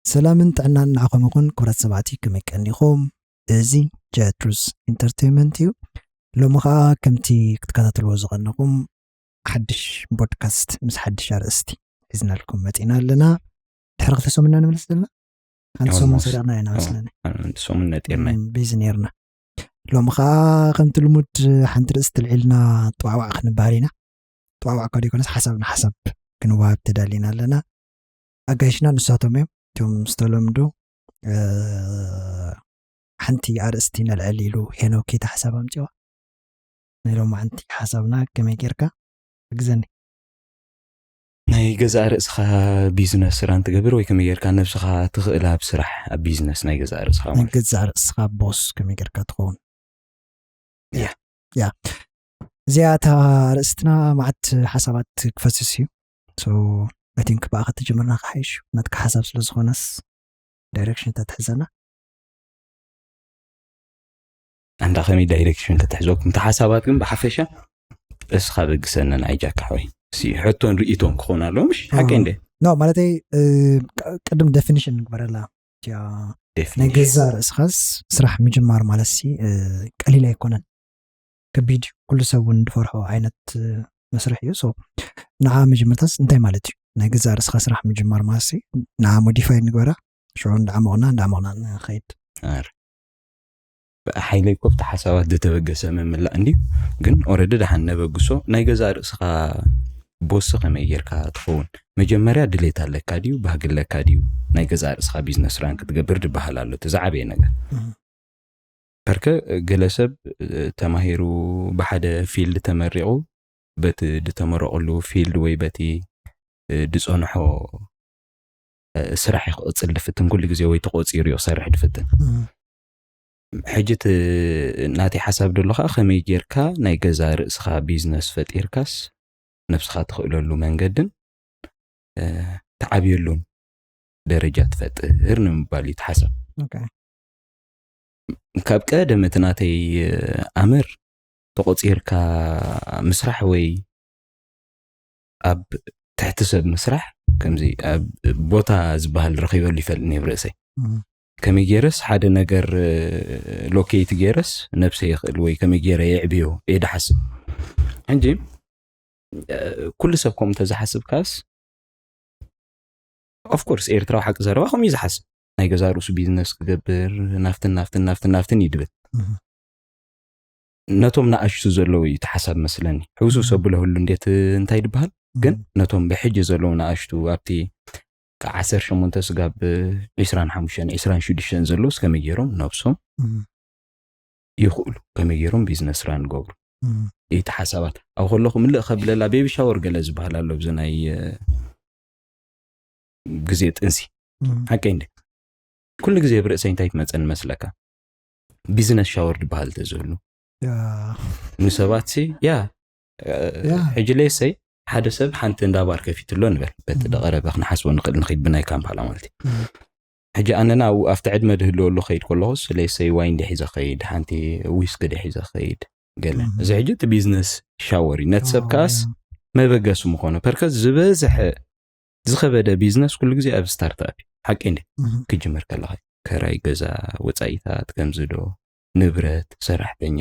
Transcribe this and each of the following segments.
ሰላምን ጥዕናን ንዓኹም ይኹን። ክብራት ሰማዕቲ፣ ከመይ ቀኒኹም? እዚ ጀትሩስ ኢንተርቴይንመንት እዩ። ሎሚ ኸዓ ከምቲ ክትከታተልዎ ዝቐነኹም ሓድሽ ፖድካስት ምስ ሓድሽ ኣርእስቲ ሒዝናልኩም መፂና ኣለና። ድሕሪ ክልተ ሰሙን ኢና ንመለስ ዘለና። ሓንቲ ሰሙን ሰሪቕና ኢና መስለኒ። ሰሙን ነጢርና። ቢዚ ነርና። ሎሚ ኸዓ ከምቲ ልሙድ ሓንቲ ርእስቲ ልዒልና ጥዋዕዋዕ ክንበሃል ኢና። ጥዋዕዋዕ እኳ ዘይኮነስ ሓሳብ ንሓሳብ ክንወሃብ ተዳሊና ኣለና። ኣጋይሽና ንሳቶም እዮም፣ እቶም ዝተለምዱ። ሓንቲ ኣርእስቲ ነልዕል ኢሉ ሄኖክ ኢታ ሓሳብ ኣምፂዋ። ናይ ሎማዓንቲ ሓሳብና ከመይ ጌርካ ሕግዘኒ? ናይ ገዛእ ርእስኻ ቢዝነስ ራን ትገብር ወይ ከመይ ጌርካ ነብስኻ ትኽእል ኣብ ስራሕ ኣብ ቢዝነስ ናይ ገዛእ ርእስኻ ናይ ገዛእ ርእስኻ ቦስ ከመይ ጌርካ ትኸውን? ያ እዚኣ እታ ርእስትና ማዓት ሓሳባት ክፈስስ እዩ። I think ብኣ ከተጀምርና ክሓይሽ ናትካ ሓሳብ ስለ ዝኾነስ ዳይሬክሽን ተትሕዘና። ኣንዳ ከመይ ዳይሬክሽን ከተሕዘኩም እቲ ሓሳባት ግን ብሓፈሻ እስኻ በግሰነን ኣይጃካ ሓወይ። ሕቶን ርእቶን ክኾን ኣለዎ ምሽ ሓቂ እንደ ኖ ማለተይ ቅድም ዴፊኒሽን ንግበረላ። ናይ ገዛ ርእስኻስ ስራሕ ምጅማር ማለት ሲ ቀሊል ኣይኮነን፣ ከቢድ እዩ። ኩሉ ሰብ እውን ዝፈርሖ ዓይነት መስርሕ እዩ። ንዓ መጀመርታስ እንታይ ማለት እዩ ናይ ገዛ ርእስኻ ስራሕ ምጅማር ማለት ሲ? ንዓ ሞዲፋይ ንግበራ። ሽዑ እንዳዓመቕና እንዳዓመቕና ንኸይድ። ሓይለይ ኮ ብቲ ሓሳባት ዝተበገሰ ምምላእ እንዲ ግን ኦረዲ ደሓን ነበግሶ ናይ ገዛ ርእስኻ ቦስ ከመይ ጌርካ ትኸውን? መጀመርያ ድሌት ኣለካ ድዩ ባህጊ ኣለካ ድዩ? ናይ ገዛ ርእስኻ ቢዝነስ ራን ክትገብር ዝበሃል ኣሎ እቲ ዝዓበየ ነገር። ፐርከ ገለ ሰብ ተማሂሩ ብሓደ ፊልድ ተመሪቑ በቲ ዝተመረቐሉ ፊልድ ወይ በቲ ዝፀንሖ ስራሕ ክቕፅል ድፍትን ኩሉ ግዜ ወይ ተቆፂሩ ክሰርሕ ድፍትን። ሕጂ እቲ ናተይ ሓሳብ ደሎ ከዓ ከመይ ጌርካ ናይ ገዛ ርእስኻ ቢዝነስ ፈጢርካስ ነብስኻ ትኽእለሉ መንገድን ትዓብየሉን ደረጃ ትፈጥር ንምባል እዩ እቲ ሓሳብ። ካብ ቀደም እቲ ናተይ ኣምር ተቆፂርካ ምስራሕ ወይ ኣብ ትሕቲ ሰብ ምስራሕ ከምዚ ኣብ ቦታ ዝበሃል ረኺበሉ ይፈልጥ ነብ ርእሰይ። ከመይ ገይረስ ሓደ ነገር ሎኬት ገይረስ ነብሰይ ይኽእል ወይ ከመይ ገይረ የዕብዮ እየ ድሓስብ። ሕጂ ኩሉ ሰብ ከምኡ እንተዝሓስብካስ ኦፍኮርስ ኤርትራዊ ሓቂ ዘረባ ከምኡ እዩ ዝሓስብ። ናይ ገዛ ርእሱ ቢዝነስ ክገብር ናፍትን ናፍትን ናፍትን ናፍትን እዩ ድብል። ነቶም ንኣሽቱ ዘለዉ እዩ እቲ ሓሳብ መስለኒ። ሕውሱ ሰብ ብለህሉ እንዴት እንታይ ድበሃል ግን ነቶም ብሕጂ ዘለዉ ንኣሽቱ ኣብቲ ዓሰርተ ሸሞንተ ስጋብ ዕስራን ሓሙሽተን ዕስራን ሽዱሽተን ዘለዉ ከመይ ገይሮም ነብሶም ይኽእሉ ከመይ ገይሮም ቢዝነስ ራን ገብሩ እቲ ሓሳባት ኣብ ከለኹ ምልእ ከብለላ ቤቢ ሻወር ገለ ዝበሃል ኣሎ ብዚ ናይ ግዜ ጥንሲ ሓቀይ እንደ ኩሉ ግዜ ብርእሰይ እንታይ ትመፀኒ መስለካ ቢዝነስ ሻወር ድበሃል ተዝህሉ ንሰባት ሲ ያ ሕጂ ሌሰይ ሓደ ሰብ ሓንቲ እንዳባር ከፊትሎ ንበል በቲ ደቀረበ ክንሓስቦ ንኽእል ንኽድ ብናይ ካምፓላ ማለት እዩ ሕጂ ኣነና ኣብቲ ዕድመ ድህልወሉ ከይድ ከለኹስ ሌሰይ ዋይን ድሒዘ ከይድ ሓንቲ ዊስክ ድሒዘ ከይድ ገለ እዚ ሕጂ እቲ ቢዝነስ ሻወር እዩ ነቲ ሰብ ከኣስ መበገሲ ምኾኑ ፐርከስ ዝበዝሐ ዝኸበደ ቢዝነስ ኩሉ ግዜ ኣብ ስታርትኣፕ እዩ ሓቂ እንዲ ክጅምር ከለኻ ከራይ ገዛ ወፃኢታት ከምዚ ዶ ንብረት ሰራሕተኛ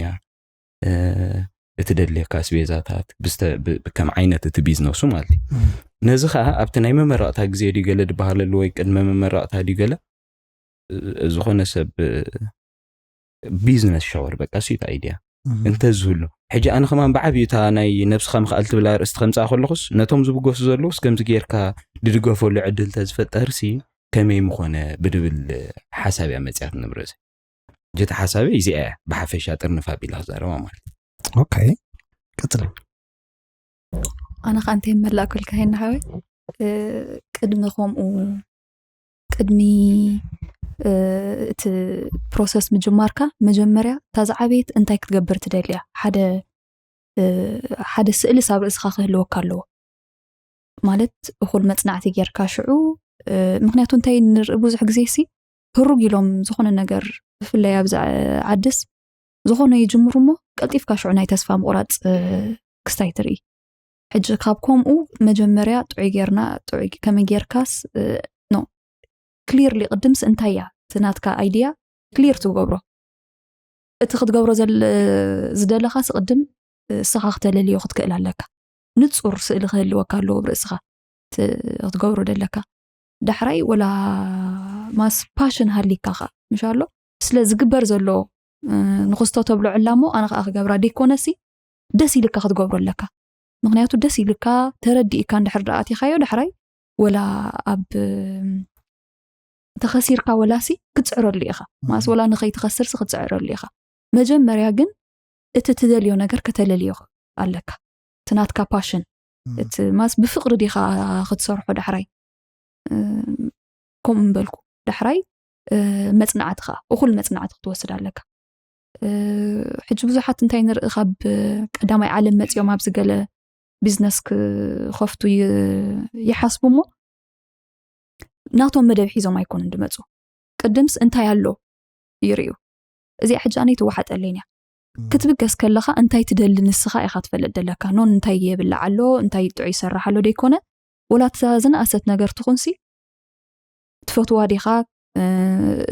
እቲ ደድልየካ ኣስቤዛታት ከም ዓይነት እቲ ቢዝነሱ ማለት እዩ ነዚ ከዓ ኣብቲ ናይ መመረቕታ ግዜ ድዩ ገለ ድበሃለሉ ወይ ቅድመ መመረቕታ ድዩ ገለ ዝኾነ ሰብ ቢዝነስ ሻወር በቃ ሲ ኣይድያ እንተዝህሉ ሕጂ ኣነ ከማን ብዓብዩ እታ ናይ ነብስኻ ምኽኣል ትብላ ርእስቲ ከምፅኣ ከለኹስ ነቶም ዝብገሱ ዘለውስ ከምዚ ጌርካ ድድገፈሉ ዕድል ተዝፈጠርሲ ከመይ ምኾነ ብድብል ሓሳብ እያ መፅያት ንብርእሰ ጀቲ ሓሳበይ እዚኣ እያ ብሓፈሻ ጥርንፍ ኣቢላ ክዛረባ ማለት እዩ ኦኬ ቀፅል ኣነ ከዓ እንታይ መላእኩልካ ሄና ሓወይ ቅድሚ ከምኡ ቅድሚ እቲ ፕሮሰስ ምጅማርካ መጀመርያ እታ ዝዓበየት እንታይ ክትገብር ትደልያ ሓደ ሓደ ስእልስ ኣብ ርእስኻ ክህልወካ ኣለዎ ማለት እኹል መፅናዕቲ ጌርካ ሽዑ ምክንያቱ እንታይ ንርኢ ብዙሕ ግዜ ሲ ህሩግ ኢሎም ዝኾነ ነገር ብፍላይ ኣብዚ ዓድስ ዝኾነ ይጅምሩ እሞ ቀልጢፍካ ሽዑ ናይ ተስፋ ምቑራፅ ክስታይ ትርኢ ሕጂ ካብ ከምኡ መጀመርያ ጥዑይ ጌርና ጥዑይ ከመይ ጌርካስ ኖ ክሊርሊ ቅድምስ እንታይ እያ እቲ ናትካ ኣይድያ ክሊር ትገብሮ። እቲ ክትገብሮ ዘል- ዝደለኻ ስቕድም እስኻ ክተለልዮ ክትክእል ኣለካ። ንጹር ስእሊ ክህልወካ ኣለዎ ኣብ ርእስኻ እቲ ክትገብሮ ደለካ። ዳሕራይ ወላ ማስ ፓሽን ሃሊካ ኸዓ ምሽ ኣሎ ስለ ዝግበር ዘሎ ንክስቶ ተብሎ ዕላሞ ኣነ ከዓ ክገብራ ደይኮነሲ ደስ ኢልካ ክትገብሮ ኣለካ። ምክንያቱ ደስ ኢልካ ተረዲእካ እንድሕር ደኣ ኣቲኻዮ ዳሕራይ ወላ ኣብ ተኸሲርካ ወላሲ ክትፅዕረሉ ኢኻ። ማስ ወላ ንኸይትኸስርሲ ክትፅዕረሉ ኢኻ። መጀመርያ ግን እቲ ትደልዮ ነገር ከተለልዮ ኣለካ። እቲ ናትካ ፓሽን እቲ ማስ ብፍቅሪ ዲኻ ክትሰርሖ ዳሕራይ ከምኡ ምበልኩ ዳሕራይ መፅናዕቲ ከዓ እኩል መፅናዕቲ ክትወስድ ኣለካ። ሕጂ ብዙሓት እንታይ ንርኢ ካብ ቀዳማይ ዓለም መፂኦም ኣብዚ ገለ ቢዝነስ ክኸፍቱ ይሓስቡ እሞ ናቶም መደብ ሒዞም ኣይኮኑን ድመፁ። ቅድምስ እንታይ ኣሎ ይርእዩ። እዚኣ ሕጂ ኣነይ ትወሓጠለይን እያ ክትብገስ ከለኻ እንታይ ትደሊ ንስኻ ኢኻ ትፈልጥ ደለካ። ኖን እንታይ የብላዕ ኣሎ እንታይ ጥዑይ ይሰርሕ ኣሎ ደይኮነ ወላ ትዛዝን ኣሰት ነገር ትኹንሲ ትፈትዋ ዲኻ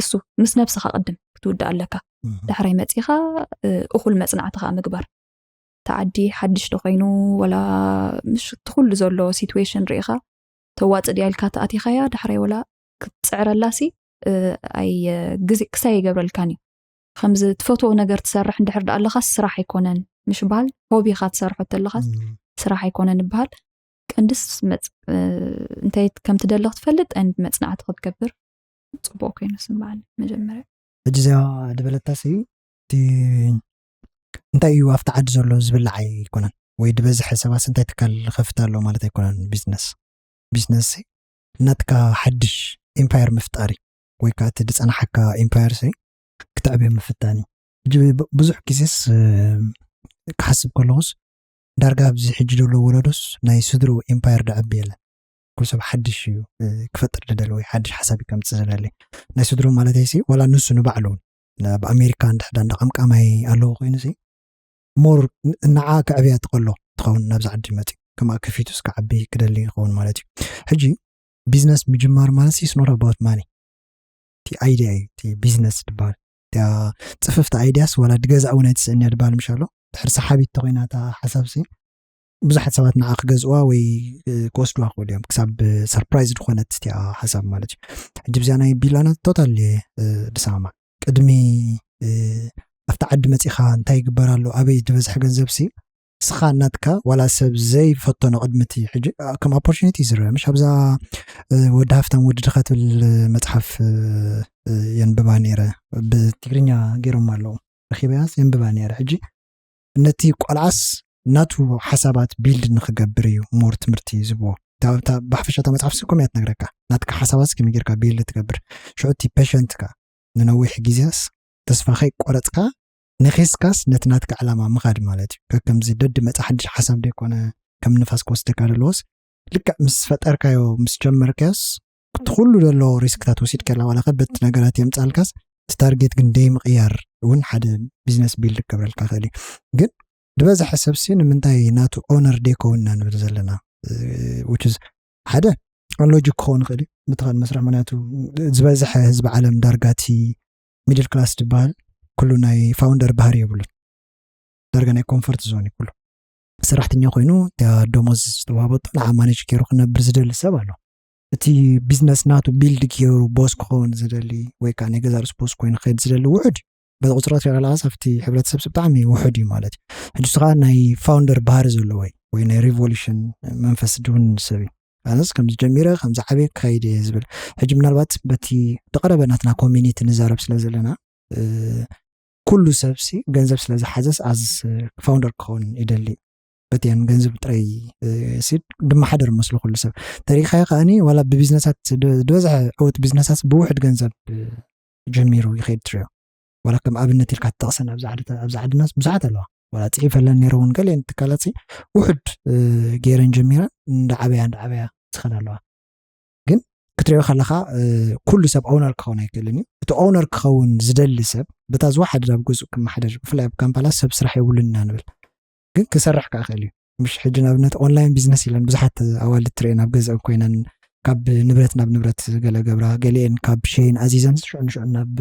እሱ ምስ ነብስኻ ቅድም ክትውዳእ ኣለካ። ዳሕራይ መፂኻ እኹል መፅናዕቲ ከዓ ምግባር ተዓዲ ሓድሽ ዶ ኮይኑ ወላ ምሽ ትኩሉ ዘሎ ሲትዌሽን ርኢኻ ተዋፅእ ድያ ኢልካ ተኣቲኻያ ዳሕራይ ወላ ክትፅዕረላሲ ኣይ ግዜ ክሳይ ይገብረልካን እዩ። ከምዚ ትፈትዎ ነገር ትሰርሕ እንድሕር ደኣ ኣለኻስ ስራሕ ኣይኮነን ምሽ በሃል። ሆቢኻ ትሰርሖ ተለኻስ ስራሕ ኣይኮነን ይበሃል። ቀንድስ መፅ እንታይ ከም ትደሊ ክትፈልጥ and መፅናዕቲ ክትገብር ፅቡቅ ኮይኑ ስምዓኒ መጀመርያ። ሕጂ እዚኣ ድበለታሲ እቲ እንታይ እዩ ኣብቲ ዓዲ ዘሎ ዝብላዕ ኣይኮነን ወይ ድበዝሐ ሰባስ እንታይ ትካል ከፍት ኣሎ ማለት ኣይኮነን። ቢዝነስ ቢዝነስ ናትካ ሓድሽ ኤምፓየር ምፍጣር እዩ ወይ ከዓ እቲ ዝፀናሓካ ኤምፓየር ሲ ክተዕብዮ ምፍታን እዩ። ሕጂ ብዙሕ ግዜስ ክሓስብ ከለኹስ ዳርጋ ኣብዚ ሕጂ ዘሎ ወለዶስ ናይ ስድሩ ኤምፓየር ደዕቢ የለን። ኩሉ ሰብ ሓድሽ እዩ ክፈጥር ደደለ ወይ ሓድሽ ሓሳብ እዩ ከምፅእ ዝደሊ ናይ ስድሩ ማለት ሲ ዋላ ንሱ ንባዕሉ እውን ኣብ ኣሜሪካ እንድሕዳ እንዳ ቀምቃማይ ኣለዎ ኮይኑ ሲ ሞር ንዓ ክዕብያ ትኸሎ ትኸውን ናብዚ ዓዲ መፂ ከምኣ ከፊቱስ ክዓቢ ክደሊ ይኸውን ማለት እዩ። ሕጂ ቢዝነስ ምጅማር ማለት is not about money። እቲ ኣይድያ እዩ እቲ ቢዝነስ ዝበሃል። እቲኣ ፅፍፍቲ ኣይድያስ ዋላ ድገዛ እውን ኣይትስእን እያ ዝበሃል ምሽ ኣሎ። ድሕር ሰሓቢት ተኮይና እታ ሓሳብ ሲ ብዙሓት ሰባት ንዓ ክገዝእዋ ወይ ክወስድዋ ክኽእሉ እዮም። ክሳብ ሰርፕራይዝ ዝኾነት እቲኣ ሓሳብ ማለት እዩ። ሕጂ ብዚኣ ናይ ቢላና ቶታል ድሰማማ ቅድሚ ኣብቲ ዓዲ መፂኻ እንታይ ይግበር ኣሎ ኣበይ ዝበዝሐ ገንዘብ ሲ ስኻ እናትካ ዋላ ሰብ ዘይፈቶ ንቕድሚ እቲ ሕጂ ከም ኦፖርቹኒቲ ዝረአ ምሽ ኣብዛ ወዲ ሃፍታም ወዲ ድኻ ትብል መፅሓፍ የንብባ ነይረ። ብትግርኛ ገይሮም ኣለዉ ረኪበያስ የንብባ ነይረ። ሕጂ ነቲ ቆልዓስ ናቱ ሓሳባት ቢልድ ንክገብር እዩ ሞር ትምህርቲ ዝብዎ። ብሓፈሻ እታ መፅሓፍ ሲ ከምያ ትነግረካ ናትካ ሓሳባት ከመይ ጌርካ ቢልድ ትገብር ሽዑ እቲ ፔሸንትካ ንነዊሕ ግዜስ ተስፋ ከይቆረፅካ ነኺስካስ ነቲ ናትካ ዕላማ ምኻድ ማለት እዩ። ከከምዚ ደዲ መፃ ሓድሽ ሓሳብ ዘይኮነ ከም ንፋስ ክወስደካ ዘለዎስ ልክዕ ምስ ፈጠርካዮ ምስ ጀመርካዮስ እቲ ኩሉ ዘሎ ሪስክታት ወሲድካ ላ ዋላ ከበድቲ ነገራት የምፃልካስ እቲ ታርጌት ግን ደይ ምቕያር እውን ሓደ ቢዝነስ ቢልድ ክገብረልካ ክእል እዩ። ግን ዝበዝሐ ሰብሲ ንምንታይ ናቱ ኦነር ደይከውንና ንብል ዘለና which is ሓደ ሎጂክ ክኸውን ይኽእል እዩ ምትኻል መስርሕ ምክንያቱ ዝበዝሐ ህዝቢ ዓለም ዳርጋቲ ሚድል ክላስ ዝበሃል ኩሉ ናይ ፋውንደር ባህሪ የብሉን። ዳርጋ ናይ ኮንፈርት ዞን እዩ ኩሉ ሰራሕተኛ ኮይኑ ደሞዝ ዝተዋህበቶ ንዓ ማኔጅ ገይሩ ክነብር ዝደሊ ሰብ ኣሎ። እቲ ቢዝነስ ናቱ ቢልድ ገይሩ ቦስ ክኸውን ዝደሊ ወይ ከዓ ናይ ገዛ ርእሱ ቦስ ኮይኑ ክኸድ ዝደሊ ውሑድ እዩ። በዚ ቁፅሪ ክትሪኦ ከለካ ኣብቲ ሕብረተሰብ ብጣዕሚ ውሑድ እዩ ማለት እዩ። ሕጂ ንሱ ከዓ ናይ ፋውንደር ባህሪ ዘለዎ እዩ ወይ ናይ ሪቮሉሽን መንፈስ ድውን ሰብ እዩ። ኣነስ ከምዚ ጀሚረ ከምዚ ዓብየ ክኸይድ እየ ዝብል። ሕጂ ምናልባት በቲ ተቐረበ ናትና ኮሚኒቲ ንዛረብ ስለ ዘለና ኩሉ ሰብሲ ገንዘብ ስለ ዝሓዘስ ኣዝ ፋውንደር ክኸውን ይደሊ በቲያን ገንዘብ ጥራይ ሲ ድመሓደር መስሎ ኩሉ ሰብ ተሪኻዮ ከኣኒ ዋላ ብቢዝነሳት ዝበዝሐ ዕውት ቢዝነሳት ብውሕድ ገንዘብ ጀሚሩ ይኸይድ ትሪኦ ዋላ ከም ኣብነት ኢልካ ትጠቕሰን ኣብዚ ዓድናስ ብዙሓት ኣለዋ ዋላ ፅሒፈለን ነይረ እውን ገሊአን ትካላት ውሕድ ገይረን ጀሚረን እንዳዓበያ እንዳዓበያ ዝኸዳ ኣለዋ። ግን ክትሪኦ ከለካ ኩሉ ሰብ ኦነር ክኸውን ኣይክእልን እዩ። እቲ ኦነር ክኸውን ዝደሊ ሰብ በታ ዝወሓደ ናብ ገዝኡ ክመሓደር ብፍላይ ኣብ ካምፓላ ሰብ ስራሕ የብሉን ኢና ንብል። ግን ክሰርሕ ከዓ ክእል እዩ። ምሽ ሕጂ ንኣብነት ኦንላይን ቢዝነስ ኢለን ብዙሓት ኣዋልድ ትሪኤን ኣብ ገዝአን ኮይነን ካብ ንብረት ናብ ንብረት ገለ ገብራ፣ ገሊኤን ካብ ሸይን ኣዚዘን ሽዑ ንሽዑ ናብ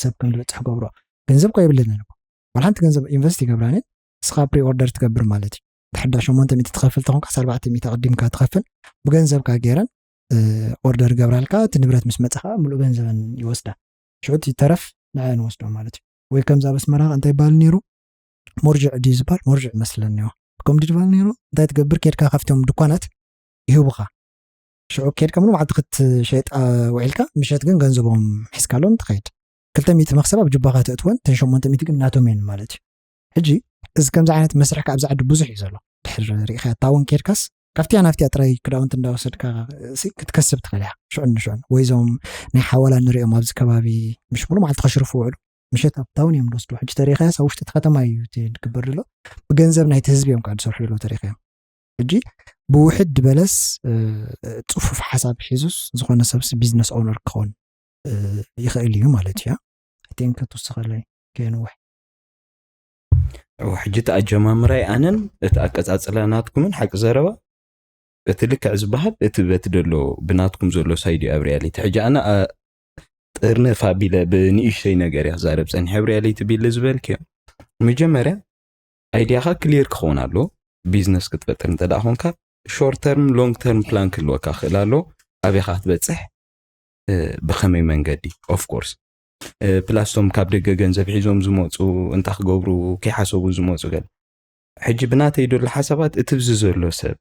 ሰብ ከም ዝበፅሕ ገብሮ። ገንዘብ እኳ የብለንን እኮ። ዋላ ሓንቲ ገንዘብ ኢንቨስት ይገብራን እየን። ንስኻ ፕሪ ኦርደር ትገብር ማለት እዩ። ድሕር ዳ ሸሞንተ ሚእቲ ትኸፍል ተኾንካ፣ ኣርባዕተ ሚእቲ ኣቐዲምካ ትኸፍል። ብገንዘብካ ገይረን ኦርደር ገብራልካ፣ እቲ ንብረት ምስ መፀኻ ምሉእ ገንዘበን ይወስዳ። ሽዑ እቲ ተረፍ ንዓየን ወስዶ ማለት እዩ። ወይ ከምዚ ኣብ ኣስመራ እንታይ ይበሃል ነይሩ? ሞርጅዕ ድዩ ዝበሃል? ሞርጅዕ መስለኒ እዩ። ከምዲ ዝበሃል ነይሩ። እንታይ ትገብር? ኬድካ ካብቶም ድኳናት ይህቡኻ። ሽዑ ኬድካ ምሉ መዓልቲ ክትሸይጣ ውዒልካ፣ ምሸት ግን ገንዘቦም ሒዝካሎም ትኸይድ። ክልተ ሚእቲ መክሰብ ኣብ ጅባኻ ተእትወን፣ እተን ሸሞንተ ሚእቲ ግን ናቶም እየን ማለት እዩ። ሕጂ እዚ ከምዚ ዓይነት መስርሕ ካብ ኣብዚ ዓዲ ብዙሕ እዩ ዘሎ። ድሕር ርኢኻ ታውን ኬድካስ፣ ካብቲያ ናብቲያ ጥራይ ክዳውንቲ እንዳወሰድካ ሲ ክትከስብ ትኽእል እያ። ሽዑን ንሽዑን። ወይ እዞም ናይ ሓዋላ ንሪኦም ኣብዚ ከባቢ፣ ምሽ ሙሉ መዓልቲ ከሽርፉ ውዕሉ። ምሸት ኣብ ታውን እዮም ዝወስዱ። ሕጂ ተሪኢኻያስ ኣብ ውሽጢ እቲ ከተማ እዩ እቲ ዝግበር ዘሎ። ብገንዘብ ናይቲ ህዝቢ እዮም ከዓ ዝሰርሑ ዘለዉ ተሪኢኻዮም። ሕጂ ብውሕድ በለስ፣ እ፣ ጽፉፍ ሓሳብ ሒዙስ ዝኾነ ሰብስ ቢዝነስ ኦነር ክኸውን፣ እ፣ ይኽእል እዩ ማለት እዩ። I think ክትውስኸለይ ከየንውሕ። እወ፣ ሕጂ እቲ ኣጀማምራይ ኣነን እቲ ኣቀጻጽላ ናትኩምን ሓቂ ዘረባ እቲ ልክዕ ዝበሃል እቲ በቲ ደሎ ብናትኩም ዘሎ ሳይድ እዩ ኣብ ሪያሊቲ። ሕጂ ኣነ፣ ኣ፣ ጥርንፍ ኣቢለ ብንእሽተይ ነገር እያ ክዛረብ ጸኒሐ። ኣብ ሪያሊቲ ቢል ዝበልክዮ መጀመርያ ኣይዲያኻ ክሊር ክኸውን ኣሎ። ቢዝነስ ክትፈጥር እንተ ደኣ ኾንካ ሾርት ተርም ሎንግ ተርም ፕላን ክህልወካ ክእል ኣሎ። ኣበኻ ክትበጽሕ፣ እ፣ ብኸመይ መንገዲ? ኦፍ ኮርስ፣ እ፣ ፕላስ ቶም ካብ ደገ ገንዘብ ሒዞም ዝመጹ፣ እንታይ ክገብሩ ከይሓሰቡ ዝመጹ ገለ። ሕጂ ብናተይ ደሎ ሓሳባት እቲ ብዚ ዘሎ ሰብ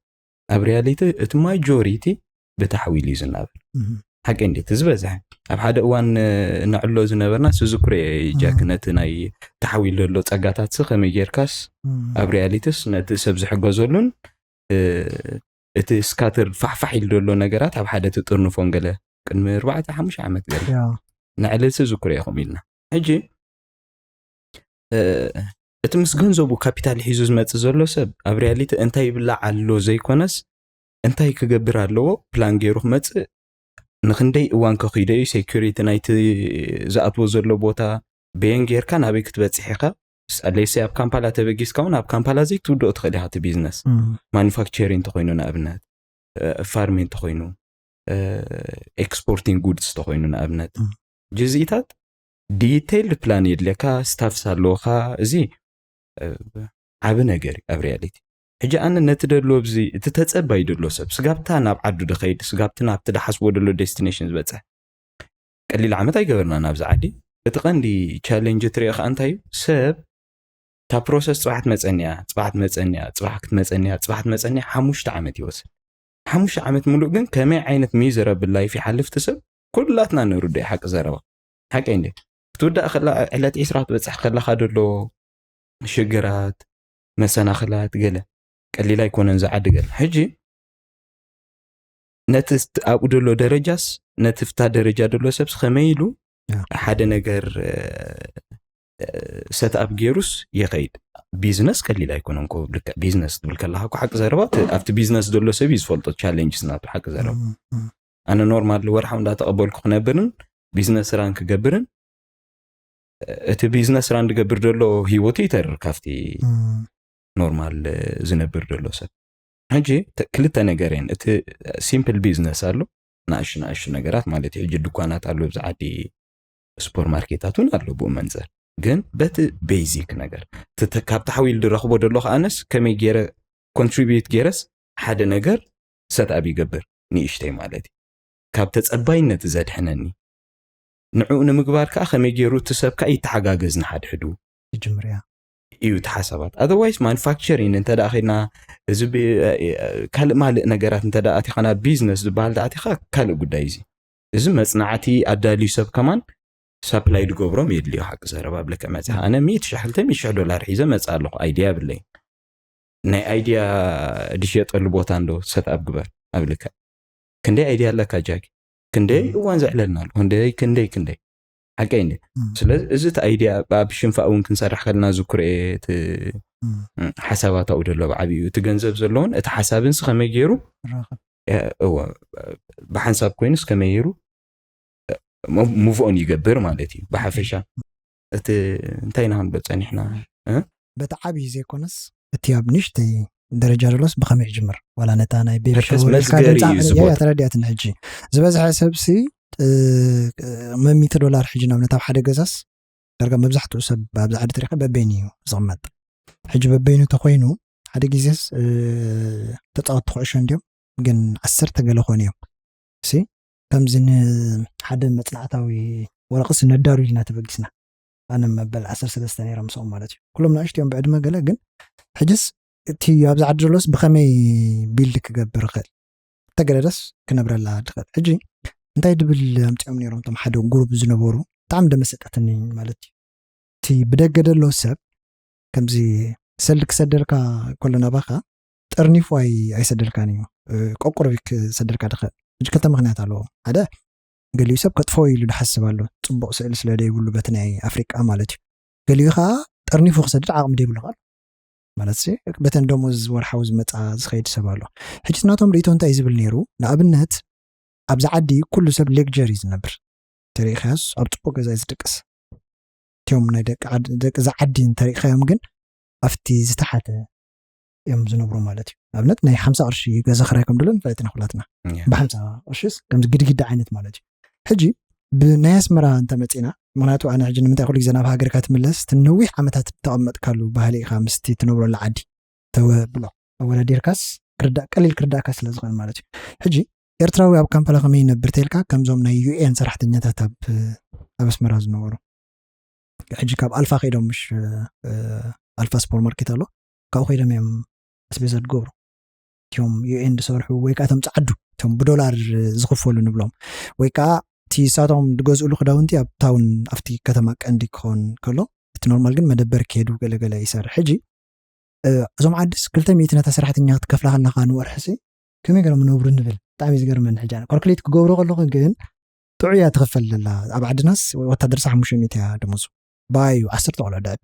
ኣብ ሪያሊቲ እቲ ማጆሪቲ ብታሕዊል እዩ ዝናበር። እህ። ሓቂ እንዴት ዝበዝሐ ኣብ ሓደ እዋን፣ እ፣ ነዕሎ ዝነበርና ስዝክሮ እየ ጃክ፣ እህ። ነቲ ናይ ተሓዊል ዘሎ ጸጋታት ሲ ከመይ ጌርካስ እህ። ኣብ ሪያሊቲስ ነቲ ሰብ ዝሕገዘሉን፣ እ፣ እቲ ስካተር ፋሕፋሕ ኢሉ ዘሎ ነገራት ኣብ ሓደ ትጥርንፎን ገለ ቅድሚ ኣርባዕተ ሓሙሽተ ዓመት ገለ ያ። ንዕሊ ስዝክሮ ኢኹም ኢልና። ሕጂ፣ እ፣ እቲ ምስ ገንዘቡ ካፒታል ሒዙ ዝመጽእ ዘሎ ሰብ ኣብ ሪያሊቲ እንታይ ይብላዕ ኣሎ ዘይኮነስ እንታይ ክገብር ኣለዎ ፕላን ገይሩ ክመጽእ፣ ንኽንደይ እዋን ከኺዶ እዩ፣ ሴኩሪቲ ናይቲ ዝኣትዎ ዘሎ ቦታ በየን ጌርካ ናበይ ክትበጽሕ ኢኻ። ስ-፣ ሌሴ ኣብ ካምፓላ ተበጊስካ እውን ኣብ ካምፓላ ዘይትውድኦ ትኽእል ኢኻ እቲ ቢዝነስ። እም። ማኑፋክቸሪንግ እንተኾይኑ ንኣብነት፣ እ፣ ፋርሚንግ እንተኾይኑ፣ እ፣ ኤክስፖርቲንግ ጉድስ እንተኾይኑ ንኣብነት። እም። ጅዝኢታት ዲቴይልድ ፕላን የድልየካ፣ ስታፍስ ኣለውኻ። እዚ፣ እ፣ ዓቢ ነገር እዩ ኣብ ሪያሊቲ። ሕጂ ኣነ ነቲ ደሎ ኣብዚ እቲ ተጸባይ ደሎ ሰብ ስጋብታ ናብ ዓዱ ድኸይድ፣ ስጋብቲ ናብቲ ድሓስቦ ደሎ ዴስቲኔሽን ዝበጽሕ ቀሊል ዓመት ኣይገበርናን ኣብዚ ዓዲ። እቲ ቀንዲ ቻሌንጅ ትሪኦ ከኣ እንታይ እዩ? ሰብ እታ ፕሮሰስ ጽባሕ ትመጸኒ እያ፣ ጽባሕ ትመጸኒ እያ፣ ጽባሕ ክትመጸኒ እያ፣ ጽባሕ ትመጸኒ እያ፣ ሓሙሽተ ዓመት ይወስድ። ሓሙሽተ ዓመት ምሉእ ግን ከመይ ዓይነት ሚዘረብል ላይፍ ይሓልፍ እቲ ሰብ ኩላትና ንርድኦ ሓቂ ዘረባ። ሓቂ እንዴ? ክትውዳእ ከላ ዕለት ዒስራ ክትበጽሕ ከለኻ ደሎ ሽግራት፣ መሰናኽላት ገለ ቀሊል ኣይኮነን ዝዓዲ ገለ። ሕጂ ነቲ ስት-፣ ኣብኡ ደሎ ደረጃስ ነቲ ፍታ ደረጃ ደሎ ሰብስ ከመይ ኢሉ ያ። ሓደ ነገር፣ እ፣ እ፣ ሰትኣፕ ገይሩስ ይኸይድ? ቢዝነስ ቀሊል ኣይኮነን እኮ። ልክዕ ቢዝነስ ትብል ከለኻ እኮ ሓቂ ዘረባ እቲ፣ ኣብቲ ቢዝነስ ዘሎ ሰብ እዩ ዝፈልጦ ቻሌንጅስ ናቱ ሓቂ ዘረባ። እም፣ እም፣ ኣነ ኖርማል ወርሓዊ እንዳተቐበልኩ ክነብርን ቢዝነስ ራን ክገብርን፣ እ፣ እቲ ቢዝነስ ራን ዝገብር ዘሎ ህይወቱ ይተርር ካብቲ እም። ኖርማል፣ እ፣ ዝነብር ዘሎ ሰብ። ሕጂ ተ-፣ ክልተ ነገር እየን። እቲ ሲምፕል ቢዝነስ ኣሎ፣ ንኣሽቱ ንኣሽቱ ነገራት ማለት እዩ። ሕጂ ድኳናት ኣሎ፣ ኣብዚ ዓዲ ሱፐር ማርኬታት እውን ኣሎ ብኡ መንጽር። ግን በቲ ቤዚክ ነገር፣ እቲ ተ-፣ ካብ ተሓዊሉ ዝረኽቦ ዘሎ ከኣነስ ከመይ ገይረ ኮንትሪቢዩት ገይረስ ሓደ ነገር ሰትኣፕ ይገብር፣ ንእሽተይ ማለት እዩ። ካብ ተጸባይነት ዘድሕነኒ። ንዕኡ ንምግባር ከኣ ከመይ ገይሩ እቲ ሰብ ከኣ ይተሓጋገዝ ንሓድሕዱ። ይጅምር እያ። እዩ እቲ ሓሳባት። ኣዘርዋይስ ማኑፋክቸሪንግ እንተ ደኣ ኸድና፣ እዚ ብ-፣ ካልእ ማልእ ነገራት እንተ ደኣ ኣቲኻ ናብ ቢዝነስ ዝበሃል ደኣ ኣቲኻ ካልእ ጉዳይ እዚ። እዚ መጽናዕቲ ኣዳልዩ ሰብ ከማን ሳፕላይ ዝገብሮም የድልዮ ሓቂ ዘረባ ኣብ ልክዕ መጺኻ። ኣነ ሚእቲ ሽሕ ክልተ ሚእቲ ሽሕ ዶላር ሒዘ መጽእ ኣለኹ፣ ኣይድያ የብለይ። ናይ ኣይድያ ዝሽየጠሉ ቦታ እንዶ ሰትኣፕ ግበር ኣብ ልክዕ። ክንደይ ኣይድያ ኣለካ ጃኪ? ክንደይ እም። እዋን ዘዕለልና ኣሎ? ክንደይ፣ ክንደይ፣ ክንደይ? ሓቀይ እንዴ? እም። ስለዚ እዚ እቲ ኣይድያ ኣብ ሽንፋ እውን ክንሰርሕ ከለና ዝኩር እየ እቲ እም። እም፣ ሓሳባት ኣብኡ ደሎ ብዓብዩ እቲ ገንዘብ ዘለዎን እቲ ሓሳብንስ ከመይ ገይሩ ራኸብ። እ፣ እወ፣ ብሓንሳብ ኮይኑስ ከመይ ገይሩ እ፣ ሙ-፣ ሙቭ ኦን ይገብር ማለት እዩ ብሓፈሻ። እቲ እንታይ ኢና ክንብሎ ጸኒሕና? እ? በቲ ዓብዪ ዘይኮነስ እቲ ኣብ ንእሽተይ ደረጃ ደሎስ ብኸመይ ይጅምር? ዋላ ነታ ናይ ቤቢ ርከስ ሻወር ኢልካ መስገሪ ድምፃ- እዩ እዚ ያ- ቦታ። ያ ተረዲኣትኒ። ሕጂ ዝበዝሐ ሰብሲ እ፣ መሚተ ዶላር ሕጂ ንኣብነት ኣብ ሓደ ገዛስ ዳርጋ መብዛሕትኡ ሰብ ኣብዚ ዓዲ ተሪኻ በበይኑ እዩ ዝቕመጥ። ሕጂ በበይኑ ተኮይኑ ሓደ ግዜስ እ፣ ተፃወትቲ ኩዕሾ እንዲዮም ግን ዓሰርተ ገለ ኮኑ እዮም ሲ ከምዚ ንሓደ መፅናዕታዊ ወረቐት ነዳሩ ኢልና ተበጊስና ኣነ መበል ዓሰርተ ሰለስተ ነይሮም ምስኦም ማለት እዩ። ኩሎም ንኣሽቱ እዮም ብዕድመ ገለ ግን ሕጅስ እቲ ኣብዚ ዓዲ ዘሎስ ብኸመይ ቢልድ ክገብር ይኽእል ተገደደስ ክነብረላ ድኽእል ሕጂ እንታይ ድብል ኣምፅኦም ነይሮም እቶም ሓደ ጉሩብ ዝነበሩ ብጣዕሚ ደመሰጠትኒ ማለት እዩ። እቲ ብደገ ደሎ ሰብ ከምዚ ሰልዲ ክሰደልካ ከሎ ናባኻ ጠርኒፉ ኣይ- ኣይሰደልካን እዩ። እ፣ ቆቁርቢ ክሰደልካ ድኽእል ሕጂ ክልተ ምክንያት ኣለዎ። ሓደ ገሊኡ ሰብ ከጥፈው ኢሉ ድሓስብ ኣሎ ፅቡቕ ስእሊ ስለ ደይብሉ በቲ ናይ ኣፍሪቃ ማለት እዩ። ገሊኡ ከዓ ጠርኒፉ ክሰድድ ዓቕሚ ደይብሉ ቃል ማለት ሲ በተን ደሞዝ ወርሓዊ ዝመፃ ዝኸይድ ሰብ ኣሎ። ሕጂ እቲ ናቶም ርእይቶ እንታይ እዩ ዝብል ነይሩ? ንኣብነት ኣብዚ ዓዲ ኩሉ ሰብ ሌግጀሪ ዝነብር ተሪኢኻዮስ ኣብ ፅቡቅ ገዛ እዩ ዝድቅስ። እቲኦም ናይ ደቂ ዓድ- ደቂ እዛ ዓዲ እንተሪኢኻዮም ግን ኣብቲ ዝተሓተ እዮም ዝነብሩ ማለት እዩ። ኣብነት ናይ ሓምሳ ቅርሺ ገዛ ክራይ ከም ድሎ ንፈልጥ ኢና ኩላትና። ያ። ብሓምሳ ቅርሽስ ከምዚ ግድግዳ ዓይነት ማለት እዩ። ሕጂ ብናይ ኣስመራ እንተመፂና ምክንያቱ ኣነ ሕጂ ንምንታይ ኩሉ ግዜ ናብ ሃገርካ ትምለስ እቲ ነዊሕ ዓመታት ተቐመጥካሉ ባህሊ ኢኻ ምስቲ ትነብረሉ ዓዲ ተብሎ ኣወዳዲርካስ ክርዳእ ቀሊል ክርዳእካ ስለ ዝኽእል ማለት እዩ። ሕጂ ኤርትራዊ ኣብ ካምፓላ ከመይ ይነብር ተልካ ከምዞም ናይ ዩኤን ሰራሕተኛታት ኣብ ኣብ ኣስመራ ዝነበሩ ሕጂ ካብ ኣልፋ ከይዶም ምሽ ኣልፋ ሱፐርማርኬት ኣሎ ካብኡ ከይዶም እዮም ኣስቤዛ ዝገብሩ እቲኦም ዩኤን ዝሰርሑ ወይ ከዓ እቶም ፀዓዱ እቶም ብዶላር ዝኽፈሉ ንብሎም ወይ ከዓ እቲ ሳቶም ዝገዝእሉ ክዳውንቲ ኣብ ታውን ኣብቲ ከተማ ቀንዲ ክኸውን ከሎ እቲ ኖርማል ግን መደበር ክሄዱ ገለገለ ይሰርሕ ሕጂ እዞም ዓድስ ክልተ ሚእቲ ነታ ሰራሕተኛ ክትከፍላ ከለካ ንወርሕሲ ከመይ ገሮም ነብሩ ንብል ብጣዕሚ ዝገርመን ሕጂ ካልኩሌት ክገብሮ ከለኩ ግን ጥዑያ ትኽፈል ዘላ ኣብ ዓድናስ ወታደርሳ ሓሙሽተ ሚእቲ እያ ደሞዙ ባዩ ዓሰርተ ቆልዑ ደዕቢ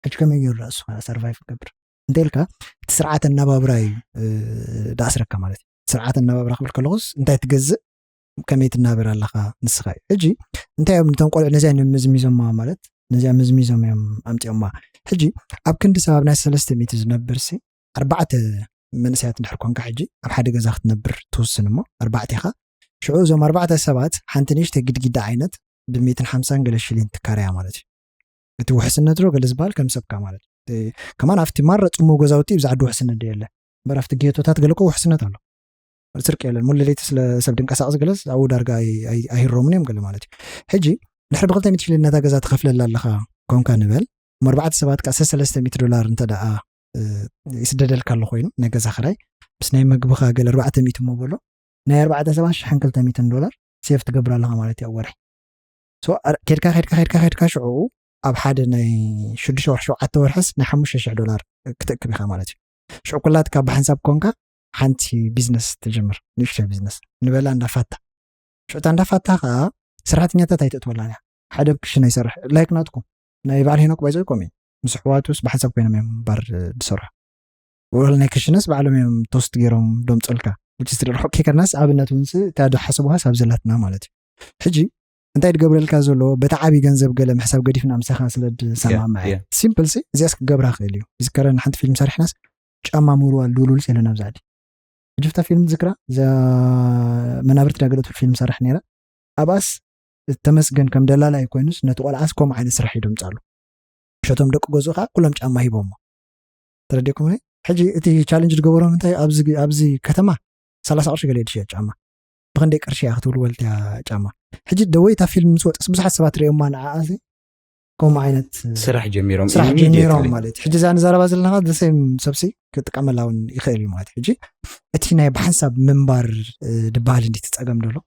ሕጂ ከመይ ገይሩ እሱ ሰርቫይቭ ክገብር እንተ ኢልካ እቲ ስርዓት ኣናባብራ እዩ ዳእስረካ ማለት እዩ ስርዓት ኣናባብራ ክብል ከለኩስ እንታይ ትገዝእ ከመይ ትናበር ኣለካ ንስኻ እዩ ሕጂ እንታይ እዮም ነቶም ቆልዑ ነዚኣ እዮም መዝሚዞማ ማለት ነዚኣ መዝሚዞም እዮም ኣምፅኦማ ሕጂ ኣብ ክንዲ ሰብ ኣብ ናይ ሰለስተ ሚእቲ ዝነብር ሲ ኣርባዕተ መንእሰያት እንድሕር ኮንካ ሕጂ ኣብ ሓደ ገዛ ክትነብር ትውስን እሞ ኣርባዕተ ኢኻ ሽዑ እዞም ኣርባዕተ ሰባት ሓንቲ ንእሽተይ ግድግዳ ዓይነት ብሚእትን ሓምሳን ገለ ሽሊን ትካረያ ማለት እዩ እቲ ውሕስነት ዶ ገለ ዝበሃል ከም ሰብካ ማለት እዩ ከማን ኣብቲ ማረ ፅሙ ገዛውቲ ብዛዕዲ ውሕስነት ዶ የለ እምበር ኣብቲ ጌቶታት ገለኮ ውሕስነት ኣሎ ስርቂ የለን ሙሉ ለይቲ ስለ ሰብ ድንቀሳቀስ ገለስ ኣብኡ ዳርጋ ኣይሮምን እዮም ገለ ማለት እዩ ሕጂ ድሕሪ ብክልተ ሚእቲ ሽሊን ነታ ገዛ ትኸፍለላ ኣለኻ ኮንካ ንበል እሞ ኣርባዕተ ሰባት ከዓ ሰለስተ ሚእቲ ዶላር እንተ ደኣ ይስደደልካ ኣሎ ኮይኑ ናይ ገዛ ክራይ ምስ ናይ መግብኻ ገለ ኣርባዕተ ሚእቲ እሞ በሎ ናይ ኣርባዕተ ሰባት ሽሕን ክልተ ሚእትን ዶላር ሴፍ ትገብር ኣለኻ ማለት እዩ ኣብ ወርሒ ኬድካ ኬድካ ኬድካ ኬድካ ሽዑ ኣብ ሓደ ናይ ሽዱሽተ ወርሒ ሸውዓተ ወርሕስ ናይ ሓሙሽተ ሽሕ ዶላር ክትእክብ ኢኻ ማለት እዩ ሽዑ ኩላትካ ብሓንሳብ ኮንካ ሓንቲ ቢዝነስ ትጅምር ንእሽተ ቢዝነስ ንበላ እንዳፋታ ሽዑታ እንዳፋታ ከዓ ሰራሕተኛታት ኣይተእትወላን እያ ሓደ ክሽነ ይሰርሕ ላይክ ናትኩም ናይ በዓል ሄኖክ ባይዘ ኮም እዩ ምስ ኣሕዋቱስ ብሓንሳብ ኮይኖም እዮም ባር ዝሰርሑ ወላ ናይ ክሽነስ ባዕሎም እዮም ቶስት ገይሮም ደምፀልካ ውጭ ስትደርሖ ኬከርናስ ኣብነት እውን እታ ዝሓሰቡሃስ ኣብ ዘላትና ማለት እዩ ሕጂ እንታይ ትገብረልካ ዘሎ በቲ ዓብዪ ገንዘብ ገለ ምሕሳብ ገዲፍና ምሳኻ ስለ ዝሰማማዐ ያ። ሲምፕል ሲ እዚኣስ ክገብራ ክእል እዩ ዝከረን ሓንቲ ፊልም ሰሪሕናስ ጫማ ምውርዋል ድውልውል የለን ኣብዚ ዓዲ ሕጂ ፍታ ፊልም ዝክራ እዛ መናብርቲ ዳገለቱ ፊልም ሰርሕ ነይራ ኣብኣስ ተመስገን ከም ደላላይ ኮይኑስ ነቲ ቆልዓስ ከምኡ ዓይነት ስራሕ ይደምፃሉ ሸቶም ደቂ ገዝኡ ከዓ ኩሎም ጫማ ሂቦሞ ተረዲእኩም ሕጂ እቲ ቻለንጅ ዝገበሮም እንታይ ኣብዚ ኣብዚ ከተማ ሰላሳ ቅርሺ ገለ ድሽያ ጫማ ብክንደይ ቅርሺ እያ ክትብል ወልትያ ጫማ ሕጂ ደወይታ ፊልም ምስ ወፅስ ብዙሓት ሰባት ሪኦማ ንዓኣሲ ከምኡ ዓይነት ስራሕ ጀሚሮም ስራሕ ጀሚሮም immediately። ማለት እዩ ሕጂ እዛ ንዛረባ ዘለናኻ ዘሰም ሰብሲ ክጥቀመላ እውን ይኽእል እዩ ማለት እዩ ሕጂ እቲ ናይ ብሓንሳብ ምንባር ድበሃል እንዲ ትፀገም ደሎ